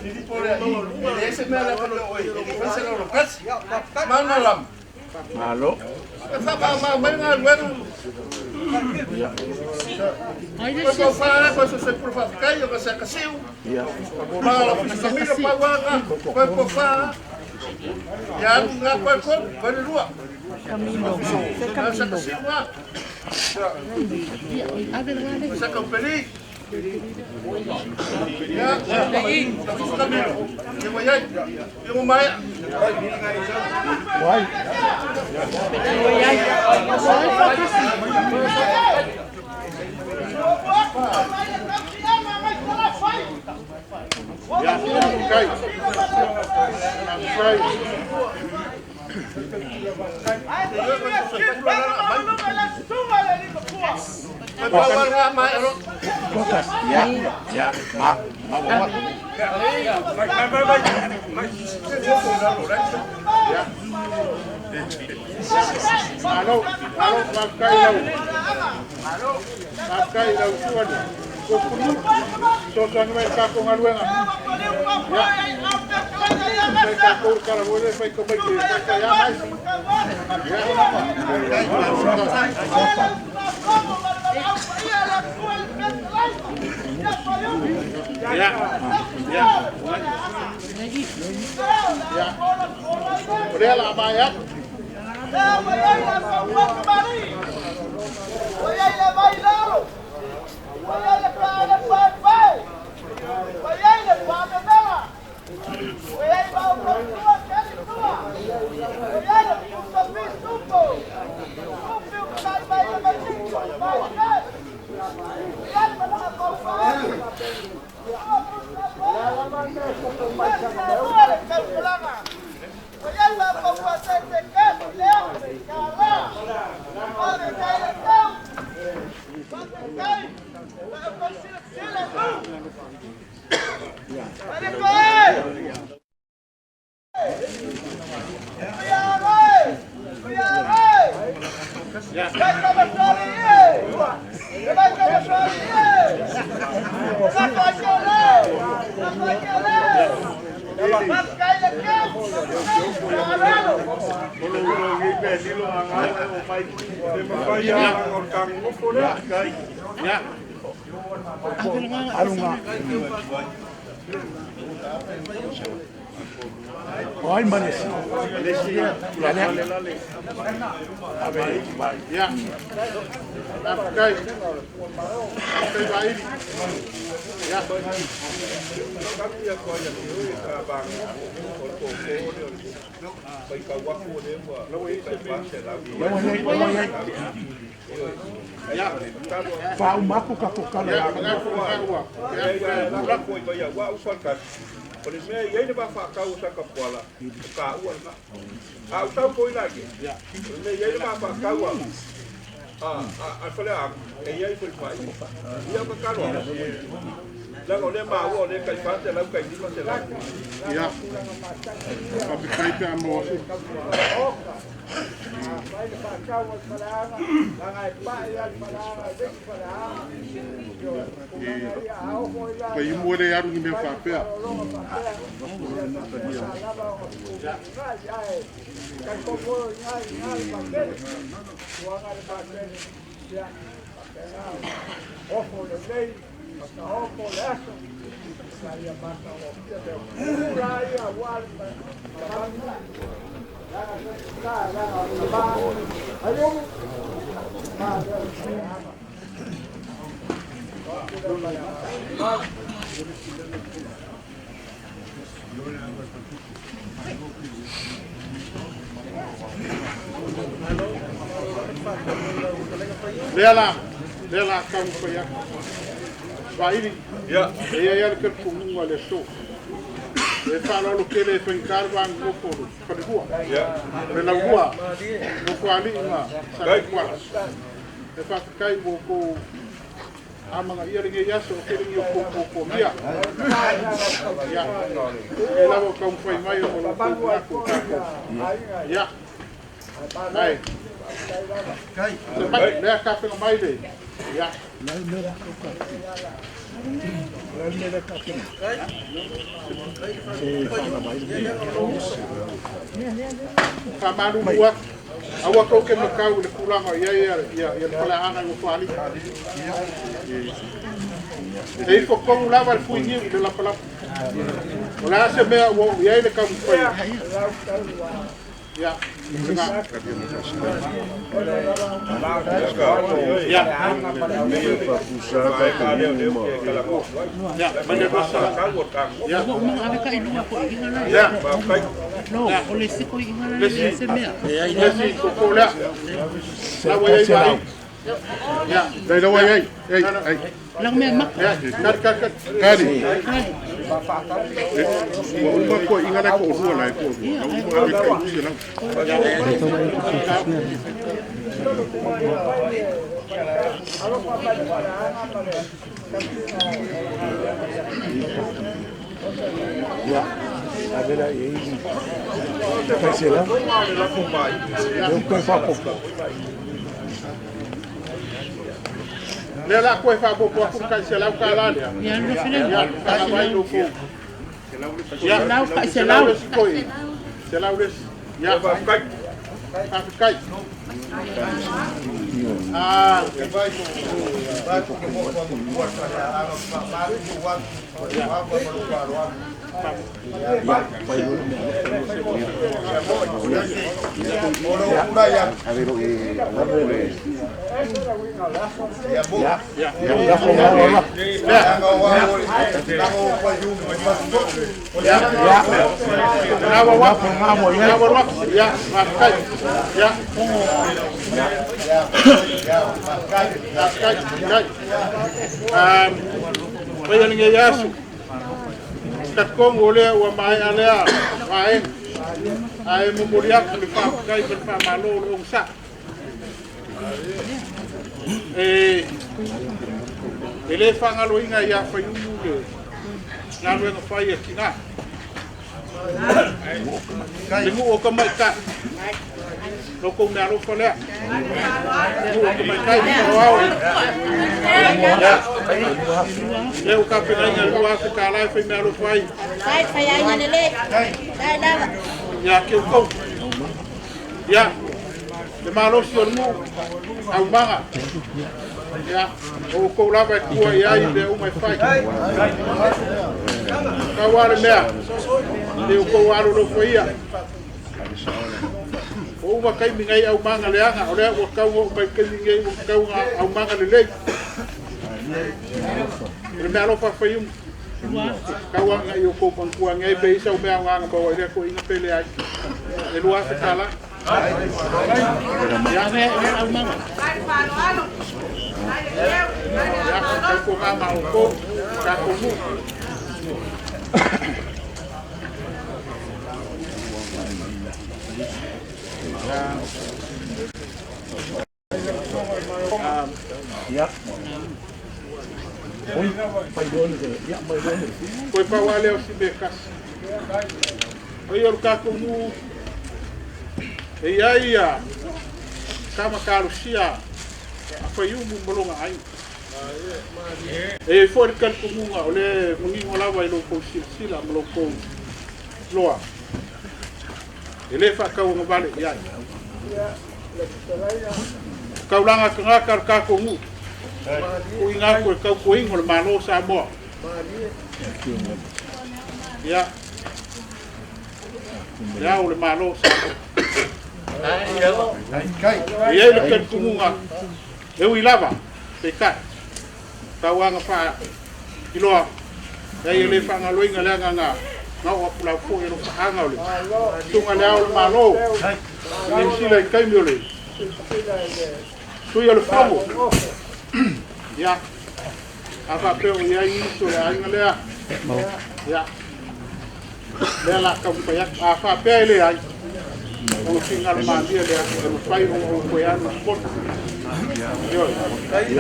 Filipo le ele ese me la ko oi. Ele fa se lo kasi. Mana lam. Malo. Fa ma ma ma nga luego. Ai le Ko si. ko fa ko so se pura fa kai o saka Siu. Ia. Ma la oficio Camilo pa wa nga. Ko ko fa. Ya nga ko ko ko le lua. Camilo. Se Nga Camilo. saka Siu nga. Ave le Ko saka Opeli. Ya. Oficio Camilo. Ye wa yai. Ye mo mai. Wai. Ia. Kai. Kai. Pa wa nga ma ro. Kokas. Ia. Ia. Ma. Ma wa. Malo, malo, faafetai lau. Faafetai lau suani. Ko kunu. Sosoani mai le tatou galuega. Ia. Fai tatou le kalavole fai ko mai ke kai a mai. Ia. Ia. Ia. Ia. O lea la mai atu. Oi manesi. Ya. Kai. Kai vai. Ya. Fa umaku ka kokala. Ya, O le mea i ai le vafaakau o sakapuala o kāua lena a o tau foi lake o le mea i ai le vafaakau a faleaga e i ai foi faaiga ia o kakalo a laga o lea maua o lea 400 kai 500. Ia faafetai pe a maua pai mo le aru ni mea faapea. Lea la kau pa ia. Vaili. Ia. E ia le kelpunga le so. E whaalalo kele e whangarwa ngoko whalehua. Ia. Le laua. Ngoko ali nga sa kuala. E whakakai mo ko amanga ia le ngai aso o kele ngi o ko ko mia. Ia. E lawa kau whai mai o lo ko ko ko. Ia. Ai. Kai. Mai, lea ka whenga mai le. Ia. Whamaru mua, aua kau ke makau le kulanga ia ia ia ia le paleanga i whali. E ifo kongu lava le fui niu le lapalapa. O la se mea ua ia i le kamupai. Ia. Ia. Ia. Ia. No, o le siko i ngana le se mea. Le si ko lea. La wa ai vai. Ia, dai la wa ai. Ei, ei. La mea maka. Ia, kari kari kari. Ua uma koe inga lai ko orua lai ko orua. La uma ave kai usi lau. Ia, avela e i kai se lau. Leo koe whapopo. Lea la koe whapopo aku kai se lau ka la lea. Ia, no fele. Ia, ka mai lo ko. Ia, Lau kai se lau. Se lau les. Ia, kai. Kai. Tatkongo lea ua maea lea vaega ae momoli atu le faafetai ma le faamalo o le ogasai e lē faagaloina ia Faiumu le galuega fai a tinā le nuu o tamaitai lo kou mealofa lea nuu o tamaitai ma lea ua tapenaina le $2,000 e faimeaalofa ai ia te outou. Ia le malosi o le nuu aumaga ia o outou lava e tua i ai mea uma e fai tau a le mea le outou alolofa ia o uma taimi nei aumaga leaga o lea ua tau oo mai taimi nei ua tau aumaga lelei o le meaalofa Faiumu tau aga i outou manatua nei pe i sau mea agaga maua i lea toeaina pe leai e $2,000. Ia ia tautuaga ma outou tatou nuu. Ia. Oi, pai lona ia mai lona. Koe pau a lea o si mea kasi. O ia o le tatou nuu e iai ia tama talosia a Faiumu ma lona aiga. E iai foi le talitonuga o le manino lava i lo tou silasila ma lo tou loa. E lē faatauagavale i ai. Taulaga tagata le tatou nuu. Tuuina atu e tautuaina o le Malo o Samoa. Ia, le ao o le Malo o Samoa. E iai le talitonuga e ui lava, peitai, tauaga faailoa, leai e le faagaloina le agaga na oo atu lau foi e alofaaga o le susuga le ao o le Malo. Niu Sila i taimi o le sui o le fono. Ia, a faapea o i ai nisi o le aiga lea, ia, lea la taumafai atu. A faapea e leai, ona finagalo malie lea, e mafai ona ou toe alu i totonu. Ioe,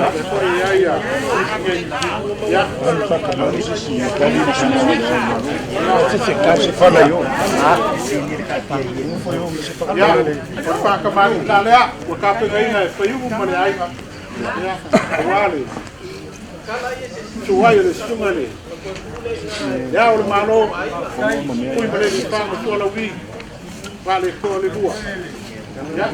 a foi i ai ia nisi nei, ia. Ia, o le faakamaliga lea ua tapenaina e Faiumu ma le aiga, ia, aua le suai o le susuga i le Ao o le Malo, Tuimalealiifano Sualauvi, Vaaletoa le Lua. Ia.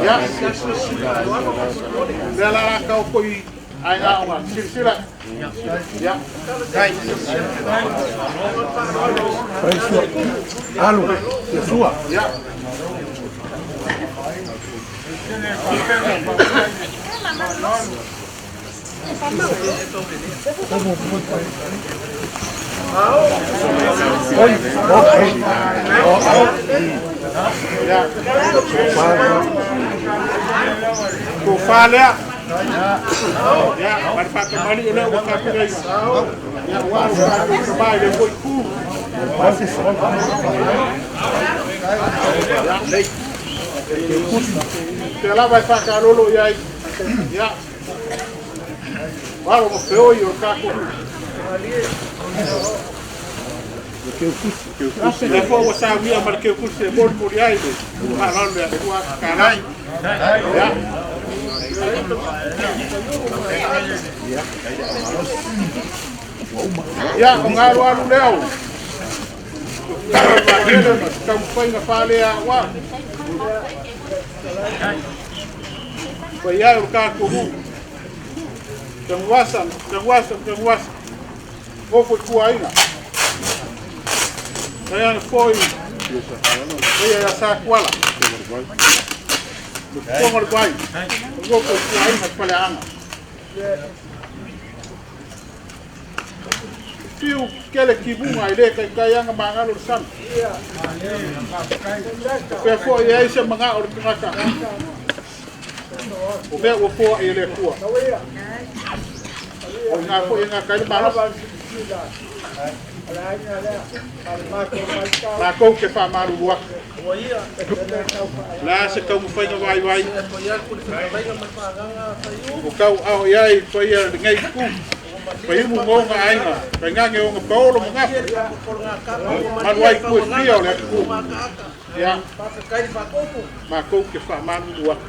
Ia. Lea la la kau koi ai aoga. Silasila. Ia. Alu, le sua. Ia. Oi, okay. Ia. Tofa lea. Ia, ma le faakamali'i o lea ua tapenaina. Ia, ua alu tatou tamā i le foi itu. Ia. Pea lava e faatalolo i ai. Ia. Alo ma feoi o le tatou nuu. Lea foi ua saunia ma le keukusi e molimoli ai le faaaloalo lea e $2,000. Ia. Ia, o galualu lea o Taumafaiga faaleaʻuā paiae o le tatou taguasa taguasa taguasa ofo i kuaina taiana foi ia ia sa kuala le fofoga o le vai ofo i kuaina paleaga fiu kele kimunga i le kaikai anga magalo le sami pea foi ai se maga o le tagata o mea ua foa i le Atua o ngā foi ngā kai le malosi mākou ke whaamalulu atu la se taumafaiga vaivai o kau ao i ai paia lenei ku paiumu moga aiga faigage oga paolo ma gafa malu ai ku e fia o le atu ia mākou ke whaamalulu atu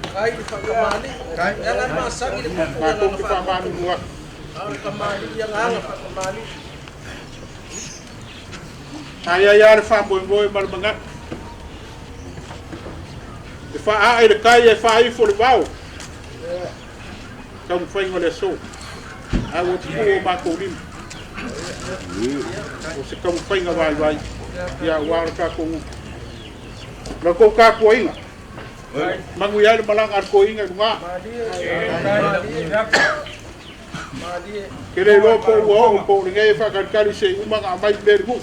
mākou ke whaamalulu atu ai ai a le whaamoemoe ma le mangatu e whaa le kai e whaaifo le vao taumafaiga o le aso a ua tupu o mākou lima o se taumafaiga vaivai ia ua o le tatou la kou tapuaiga manuia ai le malaga a le toeina i lugā ke le iloa po ua oo po o lenei e faakalikali seʻi uma na aumai mea i le nuu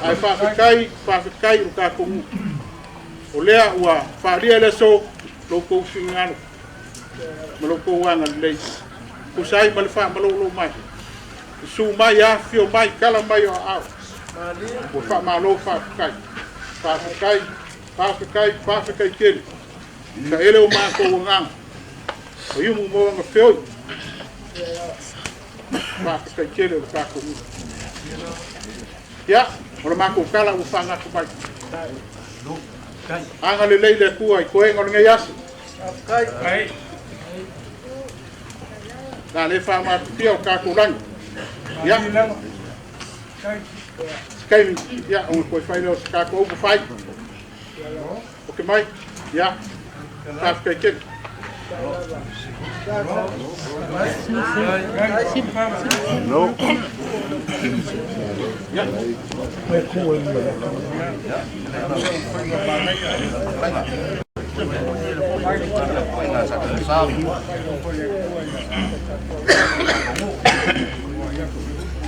ae faafetai faafetai i lo tatou nuu o lea ua faalia le aso lo tou finagalo ma lo tou agalelei tusa ai ma le faamalōlō mai susu mai afifio mai tala mai o aao ua faamālō faafetai faafetai faafetai faafetai tele saele o matou agaga o iumu mo aga feoi faafetai tele o le tatou nuu ia o le matou tala ua faagata mai agalelei le Atua i toega o lenei aso la le faamatutia o tatou lagi ia se taimi ia ona toe fai lea o se tatou upu fai o ke mai ia faafetai tele. Ia.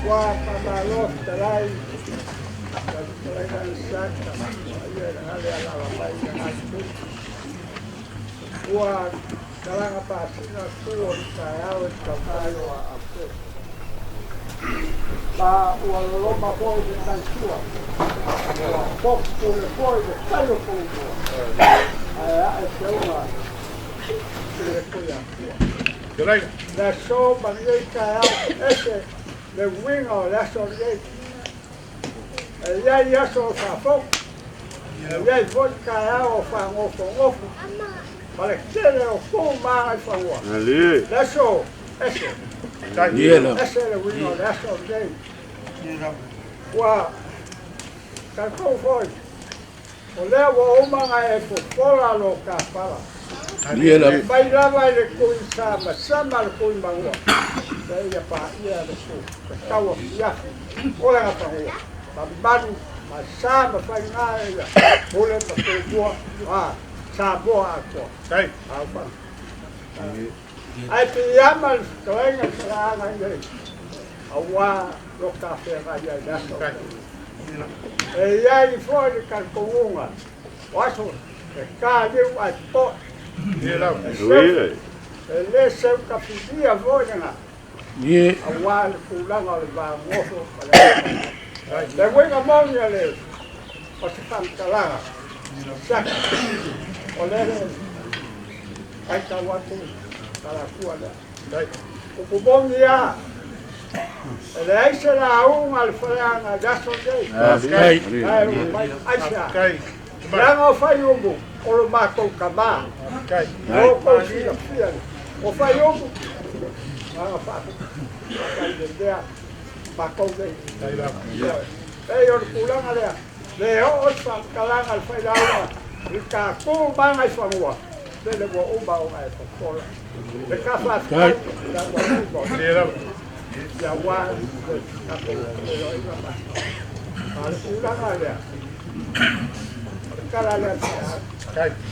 Ua faamalo fetalai lau fetalaiga Isaka ia le ale alala mai i lena itu. Ua talaga pasina tu o le taeao e taumai o aafe. Ma ua loloma foi le taisua. Ua popule foi le tai o koumua. Ae ae seuga i le kui Atua. Le aso ma lenei taeao ese le uiga o le aso lenei. E iai aso o faafogo, e iai foi taeao o faagofogofu ma le tele o pu ma agaifanua. Le aso ese, ese le uiga o le aso lenei. Ua tatou foi, o lea ua uma ona e fofola lo tafala. Mai lava i le kui samasama le kui magua. Seia paia le ku tatau afiafi o le gafanua. Mamalu ma sa ma faiga ia pule ma tumua a Samoa atoa. Au. Ae piiama le fetoaiga i falaaga nei auā lo tafeagai ai le aso. E iai foi le talitonuga o aso e taliu ae popoe. E le seu tafilia foi lena auā le tulaga o le vagofo ma le le uiga moni o le o se faamatalaga saka o le ai tau atu talatua lea. Upu moni a e leai se lauga a le faleaga i le aso lenei. Ae ua mai aisea. Leaga o Faiumu o lo matou tamā. O outou silafia o Faiumu aga faafetai lelea matou nei. Pei o le tulaga lea, le oo se faamatalaga a le failauga i le tatou magaifanua, lele ua uma ona e fofola. Le ta faafetai la ua uma ona ia aua le tatou feiloaiga ma a o le tulaga lea, o le tala lea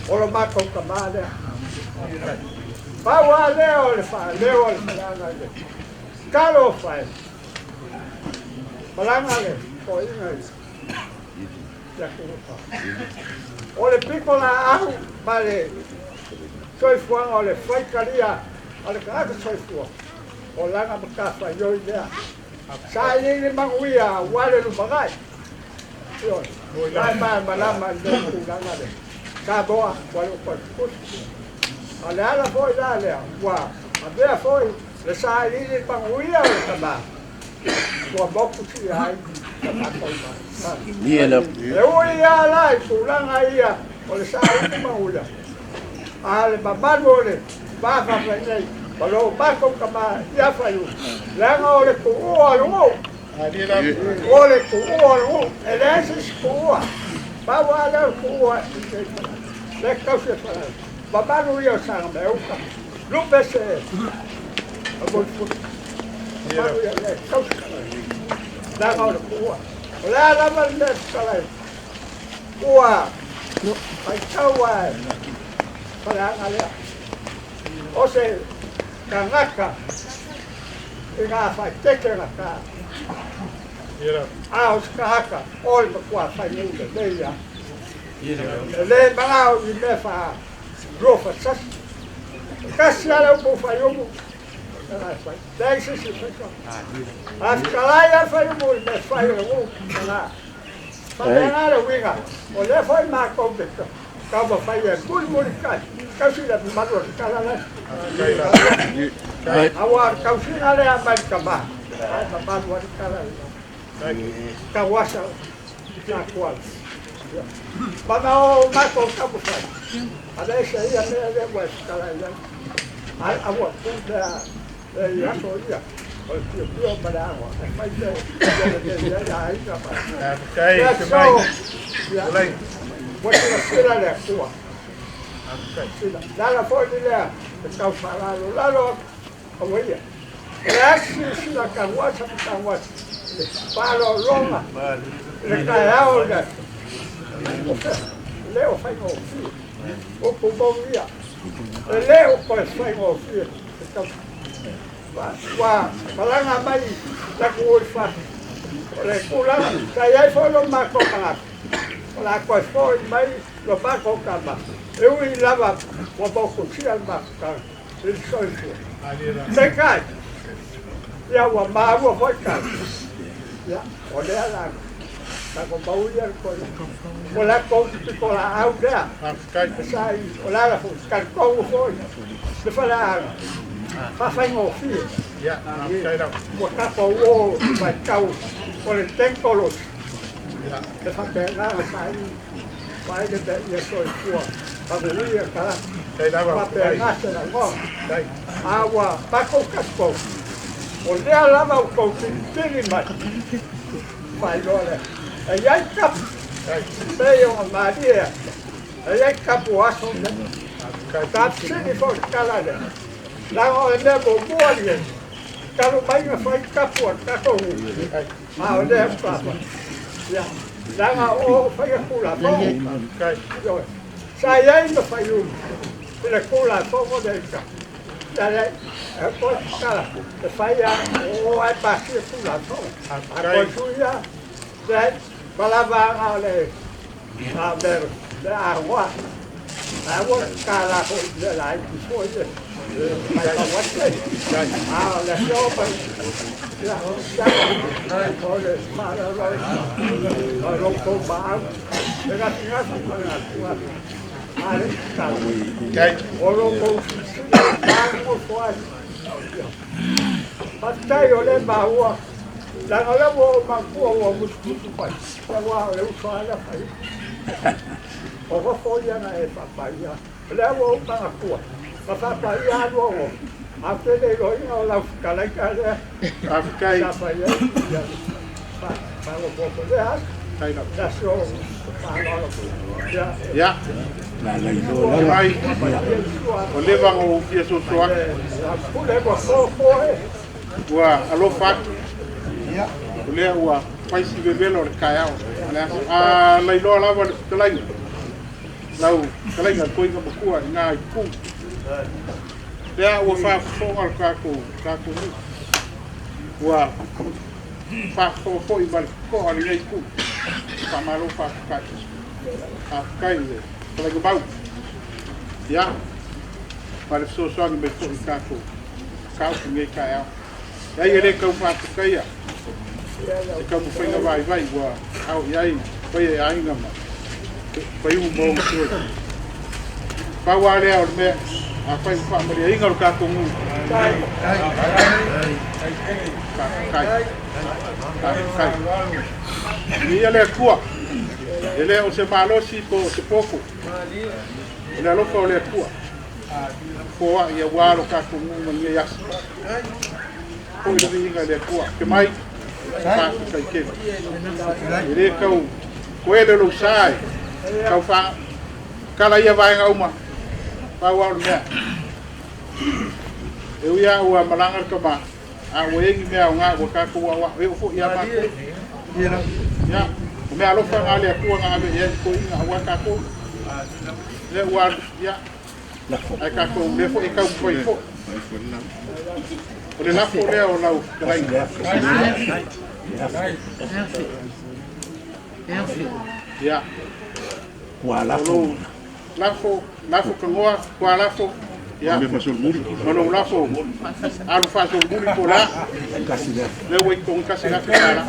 o lo matou tamā lea. Pau lava lea o le faaleo a le faleaga i le talofa e malaga le toeaina i atunuu O le pito laau ma le soifuaga o le faitalia a le tagata soifua, o lana matafaioi lea. Sailiili manuia aua le lumanai. Ioe, la e malamalama i le tulaga lea. Samoa, ua le o toe tutusa. A o le ala foi la lea, ua avea foi le sailiili manuia o le tama, ua motu sia ai sa matou mai. E ui lava la i tulaga ia o le sailiili manuia, a le mamalu o le va nei, ma lo matou tama ia Faiumu, leaga o le tuua o le nuu, o le tuua o le nuu, e leai se isi tuua, pau lava lea o le tuua i le tausi e Faleaga. Mamalu ia o Sagamea-uta, lupe se a mamalu ia le tausi leaga o le tuua. O le a lava le mea fetalai, ua faitau a Faleaga lea, o se tagata i ngā whaitete na ka. A o se tagata o le matua whainuu lelei ia. E le manao i mea wha lua whatasi. Kasi ala upu whaiumu. Leai se isi whaitoa. A fetalai a whaiumu i mea whai o le nuu. Nga. Whapena le uiga. O lea foi mākou te taumafai e mulimulitai. Tausi le mamalu o le tala lea. Aua o le tausiga lea mai le tama. Ae mamalu ai le tala lea. Tauasa sa tuala. Mana o mākou taumafai. Aveese ia mea lea ua e fetalai ai. Ai aua pu mea e i aso ia. O le piopio ma le agoa. E fai mea ia lelei ai aiga ma. Lea so. Ia. Ua silasila le Atua. Sila. Le ala foi lea e tau faalalolalo atu aua ia. O le a silasila taguasa ma taguasa. Le faalologa le taeao i le aso. O fea, e le o faigofie. Upu moni ia. E le o toe faigofie le tau ua malaga mai latou i fafo. O le tulaga, sa i ai foi lo matou manatu, o le a toe foi mai lo matou tama, e ui lava ua motusia le mafutaga i le soifua. Peitai, ia ua maua foi tala, ia, o lea la tatou mauia le toe, o latou pitolaau lea, e sa i, o le ala foi, talitonu foi le faleaga, faafaigofie. Ua tatou o i vaitau o le tekonolosi, e faapena ona saili mai le mea ia soifua manuia tagata. Faapena se lagona. A ua matou talitonu, o lea lava ua tou tilitili mai, faailoa lea. E i ai tapu, pei ona malie atu, e i ai tapu o aso nei. Tapsili foi le tala lea, leaga o le mea muamua lenei, talu mai na fai tapu a le tatou nuu, a o lea faatoa fai. Ia, leaga o faia Tulafono. Ioe. Sa i ai ma Faiumu i le Tulafono lea i tapu. Ia le, e toe tatala, e fai a o ae pasia Tulafono. A toe sui lava, leai, ma lava ana o le a mea le agoa. Ae aua le tatala foi i mea laiti foi ia mai tau atu. A o le aso mai, ia, o le faaaloalo o lo outou maau. E gasegase ma le gasegase. A le tatalo, o lo outou silasila i nofo ai. Faafetai o lea maua, leaga o lea ua ou manatua ua musumusu mai, aua o le uso lava lea fai. O nofo ia na e faapaia. O lea ua ou manatua, na faapaia alu o nofo. Ae ou te le iloaina o lau fetalaiga lea sa fai ai. Ia. Mai o leva o fia sosoa. Ua alofa atu. O lea ua faisi vevela o le taeao. O le aso. A lailoa lava le fetalaiga. Lau fetalaiga toiga matua i ngā itu. Lea ua faafofoga le tatou nuu. Ua faafofoga foi ma le totoa lenei itu. Faamalo faafetai. Faafetai i le fetalaiga mau. Ia, ma le fesoasoani mai foi i tatou mataupu i lenei taeao. Leai e le tau faafetaia se taumafaiga vaivai ua ao i ai paia i aiga ma paiu ma ona toe. Pau lava lea o le mea, afai ua faamaliaina lo tatou nuu. Faafetai. Faafetai. Viia le Atua. E le o se malosi po o se popo. O le alofa o le Atua. Foai aua lo tatou nuu ma lenei aso. Foi le viiga i le Atua. Ke mai, faafetai tele. E le tau koele lou sa e tau wha kala ia vaenga uma. Pau au le mea. E uia ua malanga le kama. A ua engi mea o ngā ua kākou awa. E o fo ia mākou. Ia, o mea alofa ngā le Atua ngā ave ia i toiga aua kākou. Le ua, ia, ai kākou le fo e kau foi fo. O le lafo lea o lau fetalaiga. Ia. Ua O lafo. lou lafo, lafo kagoa, kua lafo. Ia. Ma lou lafo, alu faasolomuli po o le a. Kasi le afi. Lea ua i totonu tasi le afe tala.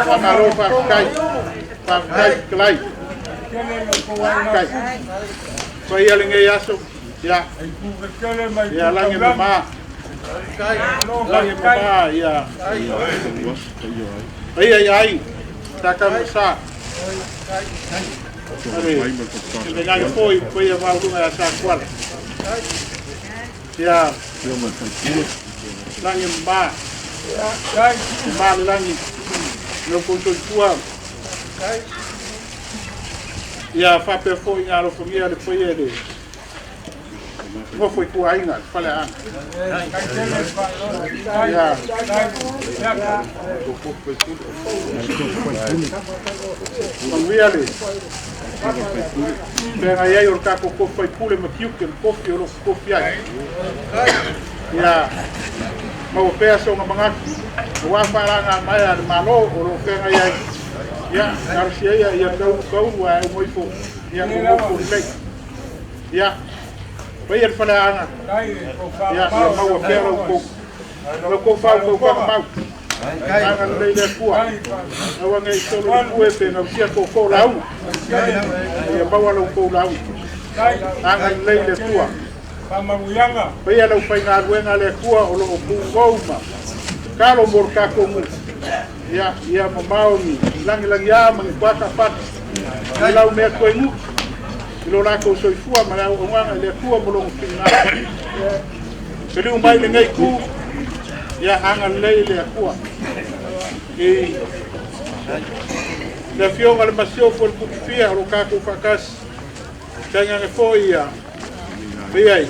Faamalo faafetai. Faafetai fetalai. Faafetai. Paia lenei aso. Ia. Ia lagi e mama. Lagi e mama ia. Paia ia ai. Taka sa. Ale. Le ngai foi paia mauluga ia sa kuala. Ia. Lagi e mama. Mama le lagi. No kou soifua. Ia faapea foi i alofagia le paia le nofo i tuaiga le faleaga. Ia manuia le feagai ai o le tatou tofi faipule ma tiute ma tofi o loo tofi ai. Ia maua pea soga manatu aua faalaga mai a le Malo o loo feagai ai. Ia talosia ia ia taulu taulu ae uma ifo ia nonofo lelei. Ia paia le faleaga. Ia ia maua pea lau kou faautautaga mau. Aga lelei le Atua. Aua nei solo le pue pe gausia tootoo lauga. Ia maua lau kou lauga. Aga lelei le Atua. Paia lau faigaluega le Atua o loo pugou ma kalo mo le tatou nuu. Ia ia mamao ni lagilagiā ma ni kuata pati. I lau mea toe nuu. I lo latou soifua ma le auaunaga i le Atua mo logo finagalo. Peliu mai lenei ku. Ia agalelei le Atua. I le afioga le Masiofo le Putufia o lo tatou faatasi. Tainane foi ia paia i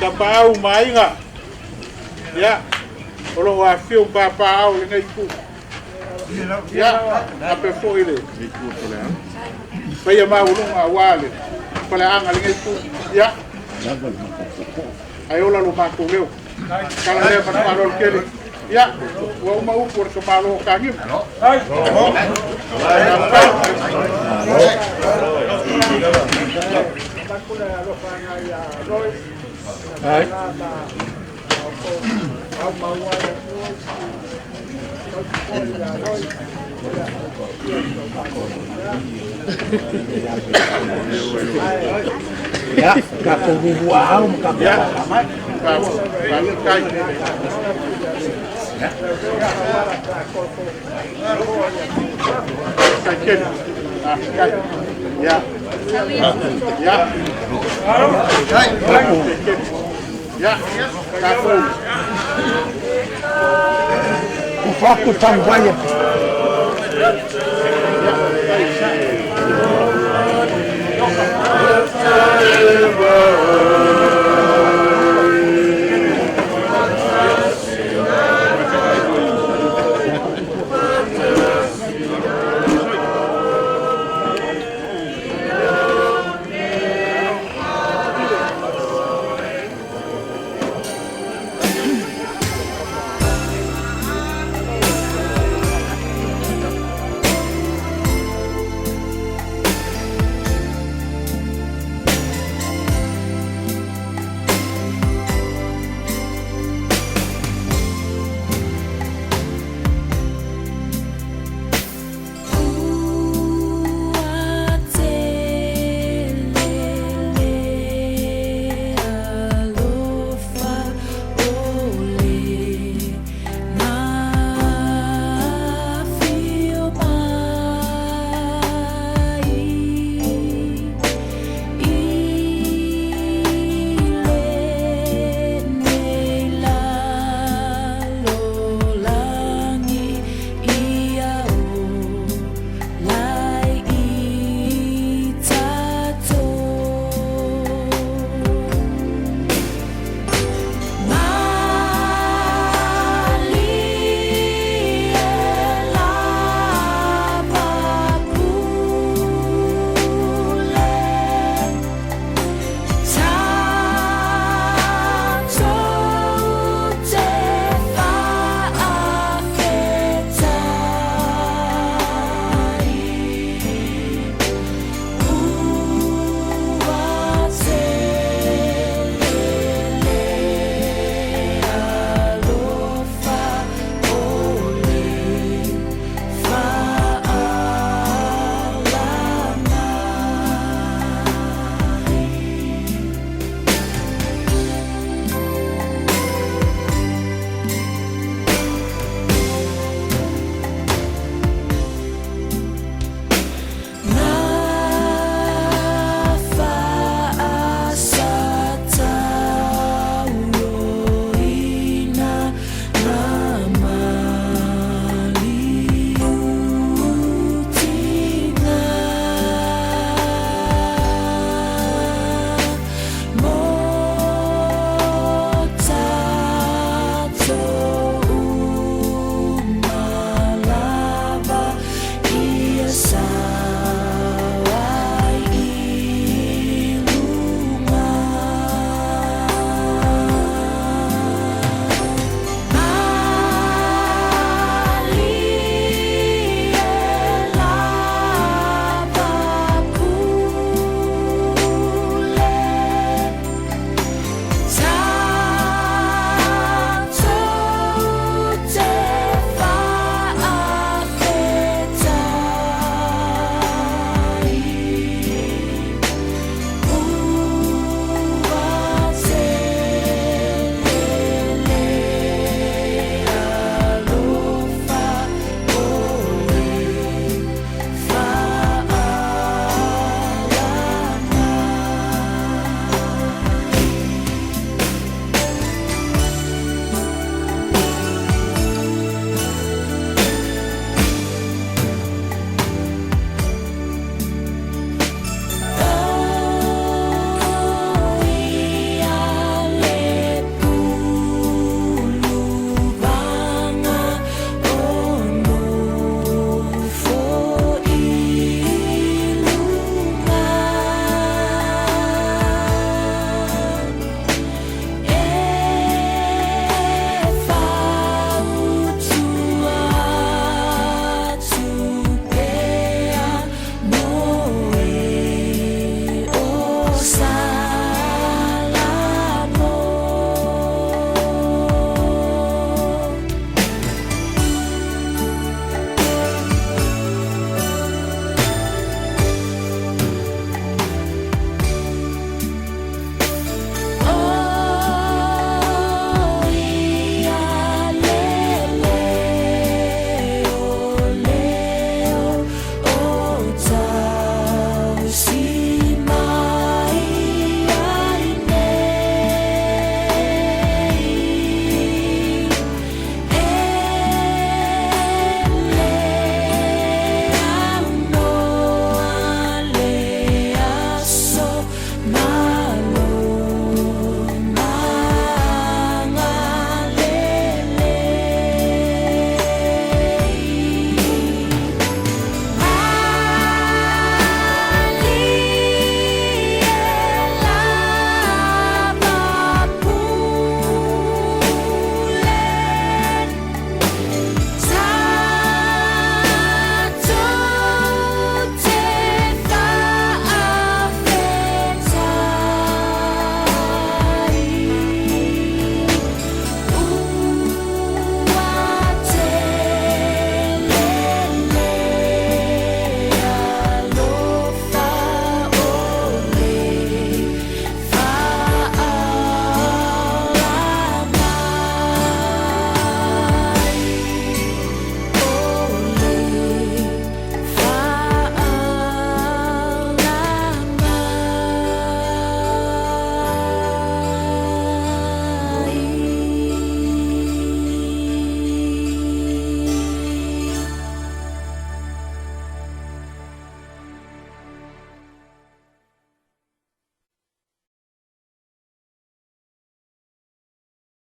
Tapaau ma Aiga. Ia, o loo afifio ma papaao lenei itu. Ia, faapea foi le paia maualuga aua le faleaga lenei itu. Ia, ae ola lo matou leo. Kala lea ma le faaaloalo tele. Ia, ua uma upu o le tamaloa o Tagimu. Ai. Ia, tatou vuvuaau ma tatou Ia, faamai. faafetai. Faafetai tele. Faafetai. Ia. Ia. Faafetai tele. Ia, tatou. Ufaku tambaia. Ia.